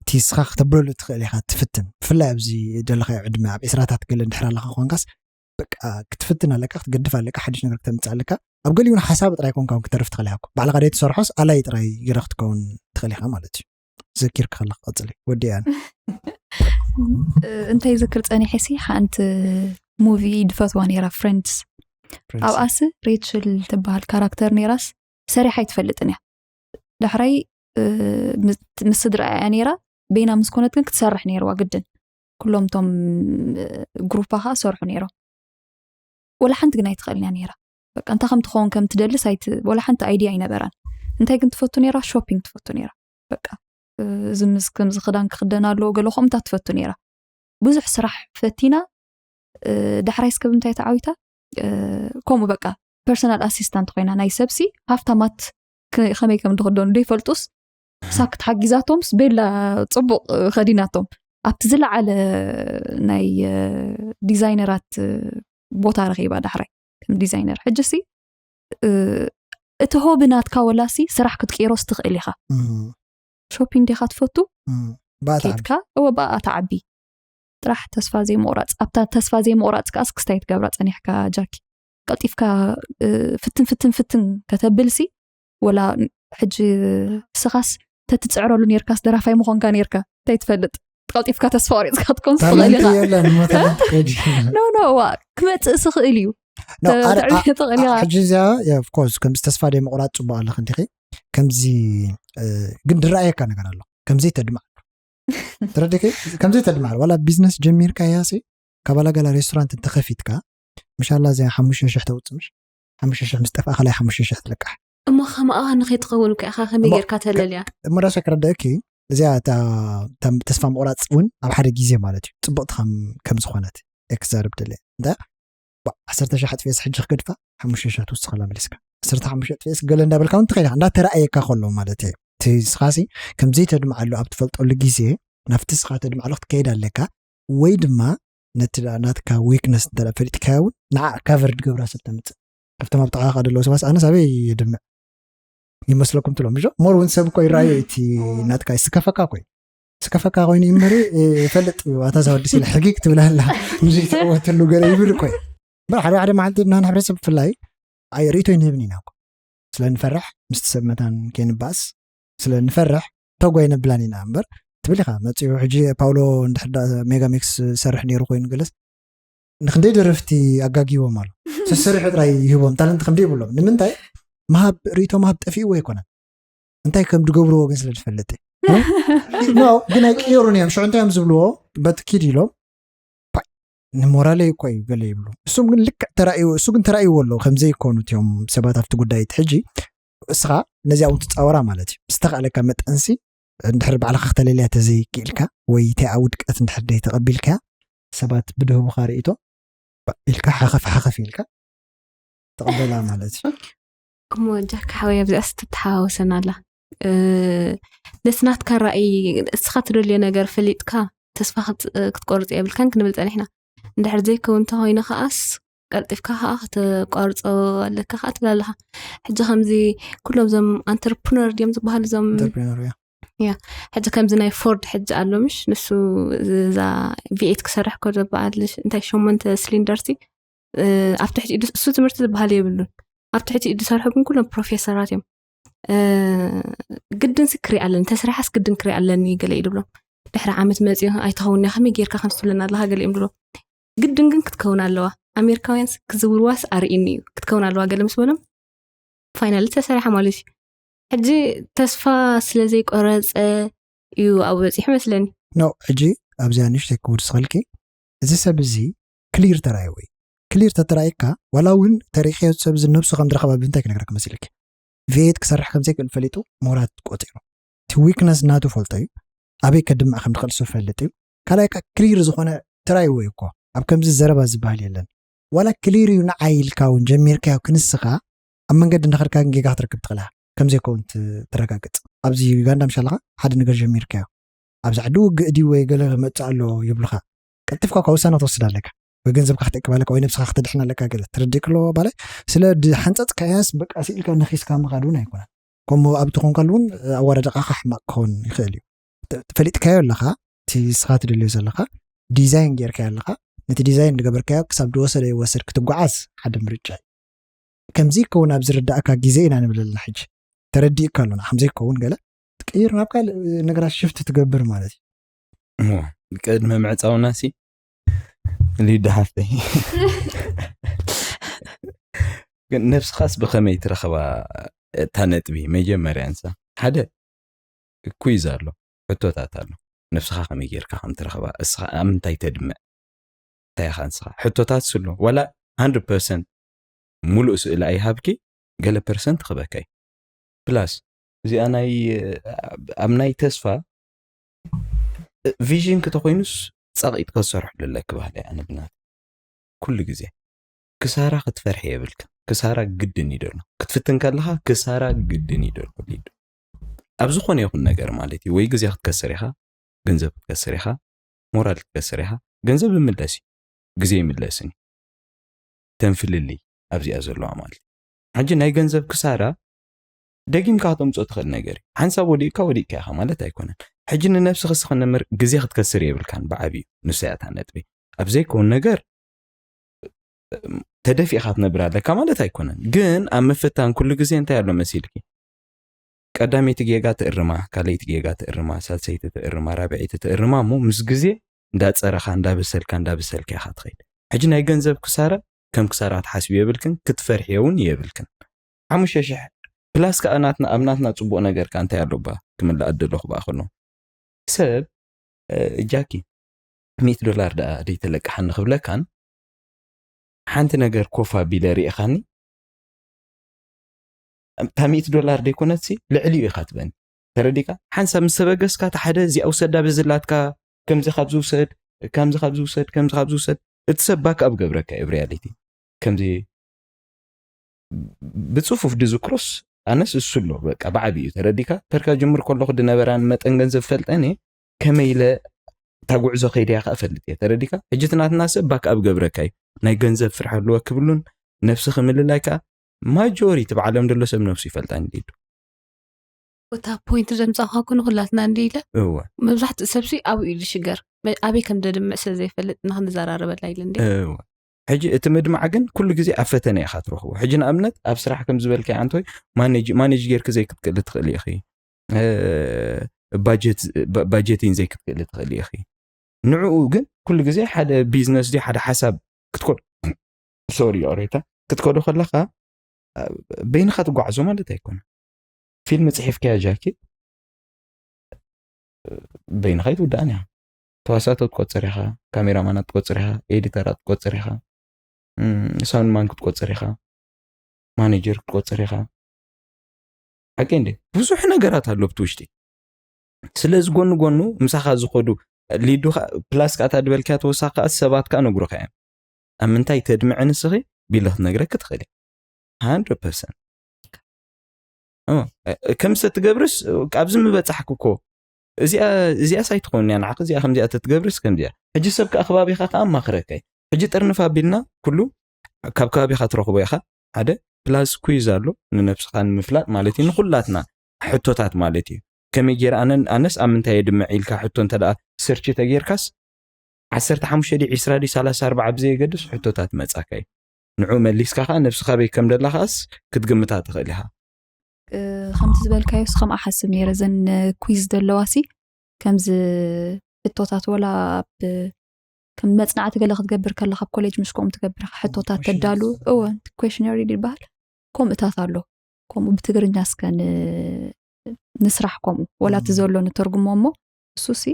እቲ ስኻ ክተብለሉ ትኽእል ኢኻ ትፍትን ብፍላይ ኣብዚ ዘለኻዮ ዕድመ ኣብ ዕስራታት ገለ እንድሕር ኣለኻ ኮንካስ በቃ ክትፍትን ኣለካ ክትገድፍ ኣለካ ሓድሽ ነገር ክተምፅእ ኣለካ። ኣብ ገሊኡ ሓሳብ ጥራይ ኮንካ ክትተርፍ ትኽእል ኢኻ ባዕልኻ ደይ ትሰርሖስ ኣላይ ጥራይ ገለ ክትከውን ትኽእል ኢኻ ማለት እዩ። ዘኪርካ ከለካ ቀፅሊ ወዲኣን እንታይ ዝክር ፀኒሐ ሲ ሓንቲ ሙቪ ድፈትዋ ነይራ ፍሬንድስ ኣብኣሲ ሬችል ትበሃል ካራክተር ነይራስ ሰሪሓ ኣይትፈልጥን እያ ዳሕራይ ምስ ስድራ እያ ነይራ በይና ምስ ኮነት ግን ክትሰርሕ ነይርዋ ግድን ኩሎም ቶም ግሩፓ ከዓ ሰርሑ ነይሮም ወላ ሓንቲ ግን ኣይትኽእልን እያ ነይራ በቃ እንታይ ከም ትኸውን ከም ትደልስ ኣይቲ ወላ ሓንቲ ኣይድያ ኣይነበራን እንታይ ግን ትፈቱ ነይራ ሾፒንግ ትፈቱ ነይራ በቃ እዚ ምስ ከምዚ ክዳን ክክደን ኣለዎ ገለ ከምኡ እንታይ ትፈቱ ነይራ ብዙሕ ስራሕ ፈቲና ዳሕራይ ስከብ እንታይ ተዓዊታ ከምኡ በቃ ፐርሰናል ኣሲስታንት ኮይና ናይ ሰብሲ ሃፍታማት ከመይ ከም ዝክደኑ ዘይፈልጡስ ሳክት ሓጊዛቶምስ ቤላ ፅቡቅ ከዲናቶም ኣብቲ ዝለዓለ ናይ ዲዛይነራት ቦታ ረኺባ ዳሕራይ ከም ዲዛይነር ሕጂ ሲ እቲ ሆቢ ናትካ ወላሲ ስራሕ ክትቅይሮስ ትኽእል ኢኻ ሾፒንግ ዲኻ ትፈቱ ኬትካ እወ ብኣ ተዓቢ ጥራሕ ተስፋ ዘይምቑራፅ ኣብታ ተስፋ ዘይምቑራፅ ከኣስ ክስታይ ትገብራ ፀኒሕካ ጃኪ ቀልጢፍካ ፍትን ፍትን ፍትን ከተብልሲ ወላ ሕጂ ስኻስ ተትፅዕረሉ ነርካስ ደራፋይ ምኾንካ ነርካ እንታይ ትፈልጥ ቀልጢፍካ ተስፋ ቆሪፅካ ትኮን ትኽእል ኢኻ ኖ ኖ ዋ ክመፅእ ስኽእል እዩ ትኽእል ኢኻ ሕጂ እዚኣ ኮርስ ከምዚ ተስፋ ደይ ምቑራፅ ፅቡቅ ኣለክ እንዲኺ ከምዚ ግን ድረኣየካ ነገር ኣሎ ከምዘይ ተድምዕ ተረዲከ ከምዘይ ተድምዕ ዋላ ቢዝነስ ጀሚርካ ያሲ ካባላ ገላ ሬስቶራንት እንተኸፊትካ ምሻላ እዚኣ ሓሙሽተ ሽሕ ተውፅእ ምሽ ሓሙሽተ ሽሕ ምስ ጠፍኣ ከላይ ሓሙሽተ ሽሕ ትልቃሕ እሞ ከማኣ ንኸይትኸውን እኮ ኢኻ ከመይ ጌርካ ተለልያ እሞ ራሳ ክረዳእኪ እዚኣ ተስፋ ምቑራፅ እውን ኣብ ሓደ ግዜ ማለት እዩ ፅቡቕቲ ከም ዝኾነት ክዛርብ ደለ እንዳ ዓሰርተ ሽሕ ኣጥፊኤስ ሕጂ ክገድፋ ሓሙሽተ ሽሕ ትውስኸላ መሊስካ ዓሰርተ ሓሙሽተ ኣጥፊኤስ ገለ እንዳበልካ እውን ትኽእል ኢኻ እንዳተረኣየካ ከሎ ማለት እዩ እቲ ስኻሲ ከምዘይተድምዓሉ ኣብ ትፈልጠሉ ግዜ ናብቲ ስኻ ተድምዓሉ ክትከይድ ኣለካ። ወይ ድማ ነቲ ናትካ ዊክነስ እንተ ፈሊጥካዮ እውን ንዓ ካቨር ድገብራ ሰብ ተምፅእ። ካብቶም ኣብ ጥቓኻ ደለዉ ሰባት ኣነስ ኣበይ የድምዕ ይመስለኩም ትሎም ብጆ ሞር እውን ሰብ እኮ ይረኣዩ። እቲ ናትካ ስከፈካ ኮይ ስከፈካ ኮይኑ ይምበሪ ይፈልጥ እዩ። ኣታ ዛወዲ ሲል ሕጊግ ትብላላ ንዘይተወትሉ ገለ ይብል ኮይ በር ሓደ ሓደ መዓልቲ ናን ሕብረተሰብ ብፍላይ ኣይ ርእቶ ይንህብን ኢና እኮ ስለ ንፈርሕ ምስቲ ሰብ መታን ከይንባእስ ስለ ንፈርሕ ተጓይ ነብላን ኢና እምበር ትብል ኢኻ። መፅኡ ሕጂ ፓውሎ እንድሕር ሜጋ ሜክስ ሰርሕ ነይሩ ኮይኑ ገለስ ንክንደይ ደረፍቲ ኣጋጊቦም ኣሎ። ሰሰሪሑ ጥራይ ይህቦም ታለንት ከምደ ይብሎም ንምንታይ መሃብ ርእቶ መሃብ ጠፊእዎ ኣይኮነን እንታይ ከም ድገብርዎ ግን ስለ ዝፈልጥ ግን ኣይቅየሩን እዮም ሽዑ እንታይ እዮም ዝብልዎ በት ኪድ ኢሎም ንሞራለይ እኮ እዩ ገለ ይብሉ እሱም ግን ልክዕ ተራእዩ እሱ ግን ተራእይዎ ኣሎ ከምዘይኮኑ እዮም ሰባት ኣብቲ ጉዳይ ሕጂ እስኻ ነዚኣ እውን ትፃወራ ማለት እዩ ዝተኻእለካ መጠንሲ እንድሕር ባዕልኻ ክተለልያ ተዘይክኢልካ ወይ ተኣ ውድቀት እንድሕር ደይ ተቐቢልካ ሰባት ብድህቡኻ ርእቶ ኢልካ ሓኸፍ ሓኸፍ ኢልካ ተቐበላ ማለት እዩ እሞ ጃካ ሓወይ ኣብዚኣስ ትተሓዋወሰና ኣላ ነቲ ናትካ ራእይ እስኻ ትደልዮ ነገር ፈሊጥካ ተስፋ ክትቆርፅ የብልካን ክንብል ፀኒሕና እንድሕር ዘይከውን እንተኮይኑ ከዓስ ቀልጢፍካ ከዓ ከተቋርፆ ኣለካ ከዓ ትብል ኣለካ ሕጂ ከምዚ ኩሎም ዞም ኣንተርፕነር ድዮም ዝበሃሉ ዞም ሕጂ ከምዚ ናይ ፎርድ ሕጂ ኣሎ ምሽ ንሱ እዛ ቪኤት ክሰርሕ ከሎ በዓል እንታይ ሸሞንተ ስሊንደርሲ ኣብ ትሕቲ እሱ ትምህርቲ ዝበሃል የብሉን ኣብ ትሕቲ ዝሰርሑ ግን ኩሎም ፕሮፌሰራት እዮም ግድን ሲ ክሪእ ኣለኒ ተስሪሓስ ግድን ክሪእ ኣለኒ ገለ እዩ ድብሎም ድሕሪ ዓመት መፂኡ ኣይትኸውን እያ ከመይ ጌርካ ከም ትብለና ኣለካ ገለ እዮም ድብሎም ግድን ግን ክትከውን ኣለዋ ኣሜሪካውያን ክዝውርዋስ ኣርእኒ እዩ ክትከውን ኣለዋ ገለ ምስ በሎም ፋይናሊ ተሰሪሓ ማለት እዩ ሕጂ ተስፋ ስለ ዘይቆረፀ እዩ ኣብኡ በፂሑ መስለኒ ኖ ሕጂ ኣብዚኣ ንእሽተይ ክውድስኸልኪ እዚ ሰብ እዚ ክሊር ተራእይዎ እዩ ክሊር ተተራእየካ ዋላ እውን ተሪእካዮ ሰብ እዚ ነብሱ ከም ዝረኸባ ብምንታይ ክነግረክ መሲልኪ ቪኤት ክሰርሕ ከም ዘይክእል ፈሊጡ ምሁራት ቆፂሩ እቲ ዊክነስ ናቱ ፈልጦ እዩ ኣበይ ከድምዕ ከም ዝኽእል ሱ ፈልጥ እዩ ካልኣይ ካ ክሊር ዝኾነ ተራእይዎ እዩ እኮ ኣብ ከምዚ ዘረባ ዝበሃል የለን ዋላ ክሊር እዩ ንዓይ ኢልካ እውን ጀሚርካዮ ክንስኻ ኣብ መንገዲ እንዳኸድካ ግን ጌጋ ክትረክብ ትኽእላ ከምዘይከውን ትረጋግፅ ኣብዚ ዩጋንዳ ምሻለኻ ሓደ ነገር ጀሚርካዮ ኣብዚ ዓዲ ውግእ ድዩ ወይ ገለ ክመፅእ ኣሎ ይብሉኻ ቀልጢፍካ እኳ ውሳነ ክትወስድ ኣለካ ወይ ገንዘብካ ክጠቅብ ኣለካ ወይ ነብስኻ ክተድሕን ኣለካ ገለ ትረድእ ከለዎ ባለ ስለ ሓንፀፅካያስ በቃ ስኢልካ ነኺስካ ምኻድ እውን ኣይኮነን ከምኡ ኣብ ትኾንካሉ እውን ኣወዳድቃኻ ሕማቅ ክኸውን ይኽእል እዩ ፈሊጥካዮ ኣለኻ እቲ ስኻ ትደልዮ ዘለኻ ዲዛይን ጌርካዮ ኣለኻ ነቲ ዲዛይን ዝገበርካዮ ክሳብ ዝወሰደ ይወሰድ ክትጓዓዝ ሓደ ምርጫ እዩ ከምዚ ይከውን ኣብ ዝርዳእካ ግዜ ኢና ንብል ኣለና ሕጂ ተረዲእካ ኣሎ ንዓም ዘይከውን ገለ ትቅይር ናብ ካልእ ነገራት ሽፍት ትገብር ማለት እዩ እሞ ቅድሚ ምዕፃውና ሲ ሊዳ ሓፍተይ ግን ነብስኻስ ብኸመይ ትረኸባ እታ ነጥቢ መጀመርያ እንሳ ሓደ ኩይዝ ኣሎ ሕቶታት ኣሎ ነብስኻ ከመይ ጌርካ ከም ትረኸባ እስኻ ኣብ ምንታይ ተድምዕ እንታይ ኢኻ ንስኻ ሕቶታት ስሎ ዋላ 100 ፐርሰንት ሙሉእ ስእሊ ኣይሃብኪ ገለ ፐርሰንት ክበካይ ፕላስ እዚኣ ናይ ኣብ ናይ ተስፋ ቪዥን ክተኮይኑስ ፃቂጥካ ዝሰርሑ ለለክ ባህሊ ኣነ ብናት ኩሉ ግዜ ክሳራ ክትፈርሒ የብልካ ክሳራ ግድን ይደሎ ክትፍትን ከለካ ክሳራ ግድን ይደሎ ሊዱ ኣብ ዝኾነ ይኹን ነገር ማለት እዩ ወይ ግዜ ክትከስር ኢኻ ገንዘብ ክትከስር ኢኻ ሞራል ክትከስር ኢኻ ገንዘብ ይምለስ እዩ ግዜ ይምለስን እዩ ተንፍልልይ ኣብዚኣ ዘለዋ ማለት እዩ ሕጂ ናይ ገንዘብ ክሳራ ደጊምካ ከተምፅኦ ትኽእል ነገር እዩ ሓንሳብ ወዲእካ ወዲእካ ኢኻ ማለት ኣይኮነን ሕጂ ንነብስኻ ስኽነምር ግዜ ክትከስር የብልካን ብዓብዩ ንሳያታ ነጥቢ ኣብ ዘይከውን ነገር ተደፊእካ ትነብር ኣለካ ማለት ኣይኮነን ግን ኣብ ምፍታን ኩሉ ግዜ እንታይ ኣሎ መሲልኪ ቀዳመይቲ ጌጋ ትእርማ ካልኣይቲ ጌጋ ትእርማ ሳልሰይቲ ትእርማ ራብዐይቲ ትእርማ እሞ ምስ ግዜ እንዳፀረኻ እንዳበሰልካ እንዳበሰልካ ኢኻ ትኸይድ ሕጂ ናይ ገንዘብ ክሳራ ከም ክሳራ ትሓስቢ የብልክን ክትፈርሕዮ እውን የብልክን ሓሙሽተ ሽሕ ፕላስ ከዓ ናትና ኣብ ናትና ፅቡቅ ነገር ከዓ እንታይ ኣለባ ክምልኣ ደለኹ በኣ ከሎ ሰብ እጃኪ ሚእቲ ዶላር ደኣ ደይተለቅሓኒ ክብለካን ሓንቲ ነገር ኮፍ ኣቢለ ርኢኻኒ እታ ሚእቲ ዶላር ደይኮነትሲ ልዕሊኡ ኢኻ ትበኒ ተረዲካ ሓንሳብ ምስ ተበገስካ እቲ ሓደ እዚኣ ውሰዳ በዝላትካ ከምዚ ካብ ዝውሰድ ከምዚ ካብ ዝውሰድ ከምዚ ካብ ዝውሰድ እቲ ሰብ ባክ ኣብ ገብረካ እዩ ሪያሊቲ ከምዚ ብፅፉፍ ድዝክሮስ ኣነስ እሱ ኣሎ በቃ ብዓብዩ ተረዲካ ተርካ ጅምር ከለኹ ድነበራን መጠን ገንዘብ ፈልጠን እየ ከመይ ኢለ እታ ጉዕዞ ከይድያ ከዓ እፈልጥ እየ። ተረዲካ? ሕጂ እቲ ናትና ሰብ ባክ ኣብ ገብረካ እዩ። ናይ ገንዘብ ፍርሒ ኣለዎ ክብሉን ነብሲ ክምልላይ ከዓ ማጆሪቲ ብዓለም ዘሎ ሰብ ነብሱ ይፈልጣ እንዲዱ። እታ ፖይንት ዘምፃእካ ኩ ንኩላትና እንዲ ኢለ እወ መብዛሕትኡ ሰብሲ ኣብኡ ኢሉ ሽገር መ- ኣበይ ከም ደድምዕ ስለ ዘይፈልጥ ንክንዘራረበላ ኢለ እንዲ እወ ሕጂ እቲ ምድማዕ ግን ኩሉ ግዜ ኣብ ፈተነ ኢኻ ትረኽቦ። ሕጂ ንኣብነት ኣብ ስራሕ ከም ዝበልካዮ ኣንቶይ ማኔጅ ማኔጅ ጌርክ ዘይክትክእል ትኽእል ኢኺ። እ፣ ባጀት ባ- ባጀቲን ዘይክትክእል ትኽእል ኢኺ። ንዕኡ ግን ኩሉ ግዜ ሓደ ቢዝነስ ድዩ ሓደ ሓሳብ ክትኮ ሶሪ ኦሬታ ክትከዶ ከለኻ እ፣ በይንኻ ትጓዓዞ ማለት ኣይኮነ። ፊልም ጽሒፍካያ ጃኪ በይንኻ ይትውዳእን እያ። ተዋሳእቶ ትቆጽር ኢኻ፣ ካሜራማናት ትቆጽር ኢኻ፣ ኤዲተራት ትቆጽር ኢኻ፣ ሳውንድማን ክትቆጽር ኢኻ፣ ማኔጀር ክትቆጽር ኢኻ። ሓቂ እንዴ? ብዙሕ ነገራት ኣሎ ብቲ ውሽጢ። ስለዚ ጎኒ ጎኑ ምሳኻ ዝኸዱ ሊዱ ፕላስ ካታ ድበልካ ተወሳኺ ከኣ ሰባት ከኣ ነግሩኻ እዮም። ኣብ ምንታይ ተድምዐ ንስኺ ቢለ ክትነግረክ ትኽእል እየ። ሃንድረድ ፐርሰንት ከምዚ ትገብርስ ኣብዚ ምበጻሕክ እኮ እዚኣ እዚኣ ሳይትኸውን እያ ንዓኽ እዚኣ ከምዚኣ ተትገብርስ ከምዚኣ ሕጂ ሰብ ከኣ ከባቢኻ ከኣ ኣማኽረካ እዩ። ሕጂ ጥርንፍ ኣቢልና ኩሉ ካብ ከባቢኻ ትረኽቦ ኢኻ ሓደ ፕላስ ኩዝ ኣሎ ንነብስኻ ንምፍላጥ ማለት እዩ ንኩላትና ሕቶታት ማለት እዩ። ከመይ ገይረ ኣነን ኣነስ ኣብ ምንታይ የድምዕ ኢልካ ሕቶ እንተ ደኣ ሰርች ተጌርካስ ዓሰርተ ሓሙሽተ ድዩ ዒስራ ድዩ ሰላሳ ኣርባዓ ብዘየገድስ ሕቶታት መጻካ እዩ። ንዑ መሊስካ ከኣ ነብስኻ በይ ከም ደላ ከኣስ ክትግምታ ትኽእል ኢኻ። ከምቲ ዝበልካዮ ስ ከምኣ ሓስብ ነይረ ዘን ኩዝ ዘለዋ ሲ ከምዚ ሕቶታት ወላ ኣብ ከም መጽናዕቲ ገለ ክትገብር ከለካ ኣብ ኮሌጅ ምስ ከምኡ ትገብር ኢኻ ሕቶታት ተዳሉ እወ questionnaire ይበሃል ከምኡታት ኣሎ ከምኡ ብትግርኛ እስከ ን- ንስራሕ ከምኡ ወላ እቲ ዘሎ ንተርጉሞ እሞ እሱ ሲ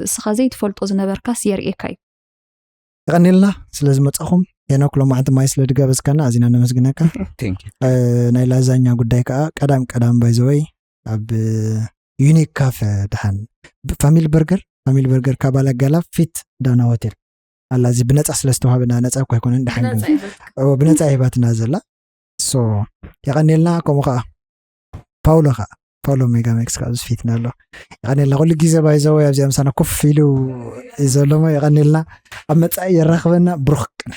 እስኻ ዘይትፈልጦ ዝነበርካስ የርእየካ እዩ የቐኒልና ስለ ዝመጻኹም ሄኖክ ሎማዓንቲ ማይ ስለ ድጋበዝካና ኣዚና ነመስግነካ Thank you። ናይ ላዛኛ ጉዳይ ከዓ ቀዳም ቀዳም ባይዘወይ ኣብ ዩኒክ ካፈ ድሓን ፋሚሊ በርገር ፋሚሊ በርገር ካብ ኣለጋላ ፊት ዳና ሆቴል ኣላ እዚ ብነፃ ስለ ዝተዋህበና ነፃ እኳ ኣይኮነን ድሓን ግን ብነፃ ይባትና ዘላ ሶ የቐኒልና ከምኡ ከዓ ፓውሎ ከዓ ፓውሎ ሜጋሜክስ ከዓ ዝፊትና ኣሎ የቐኒልና ኩሉ ግዜ ባይዘወ ኣብዚኣ ምሳና ኮፍ ኢሉ እዩ ዘሎሞ የቐኒልና ኣብ መፃኢ የራኽበና ብሩክ ቅነ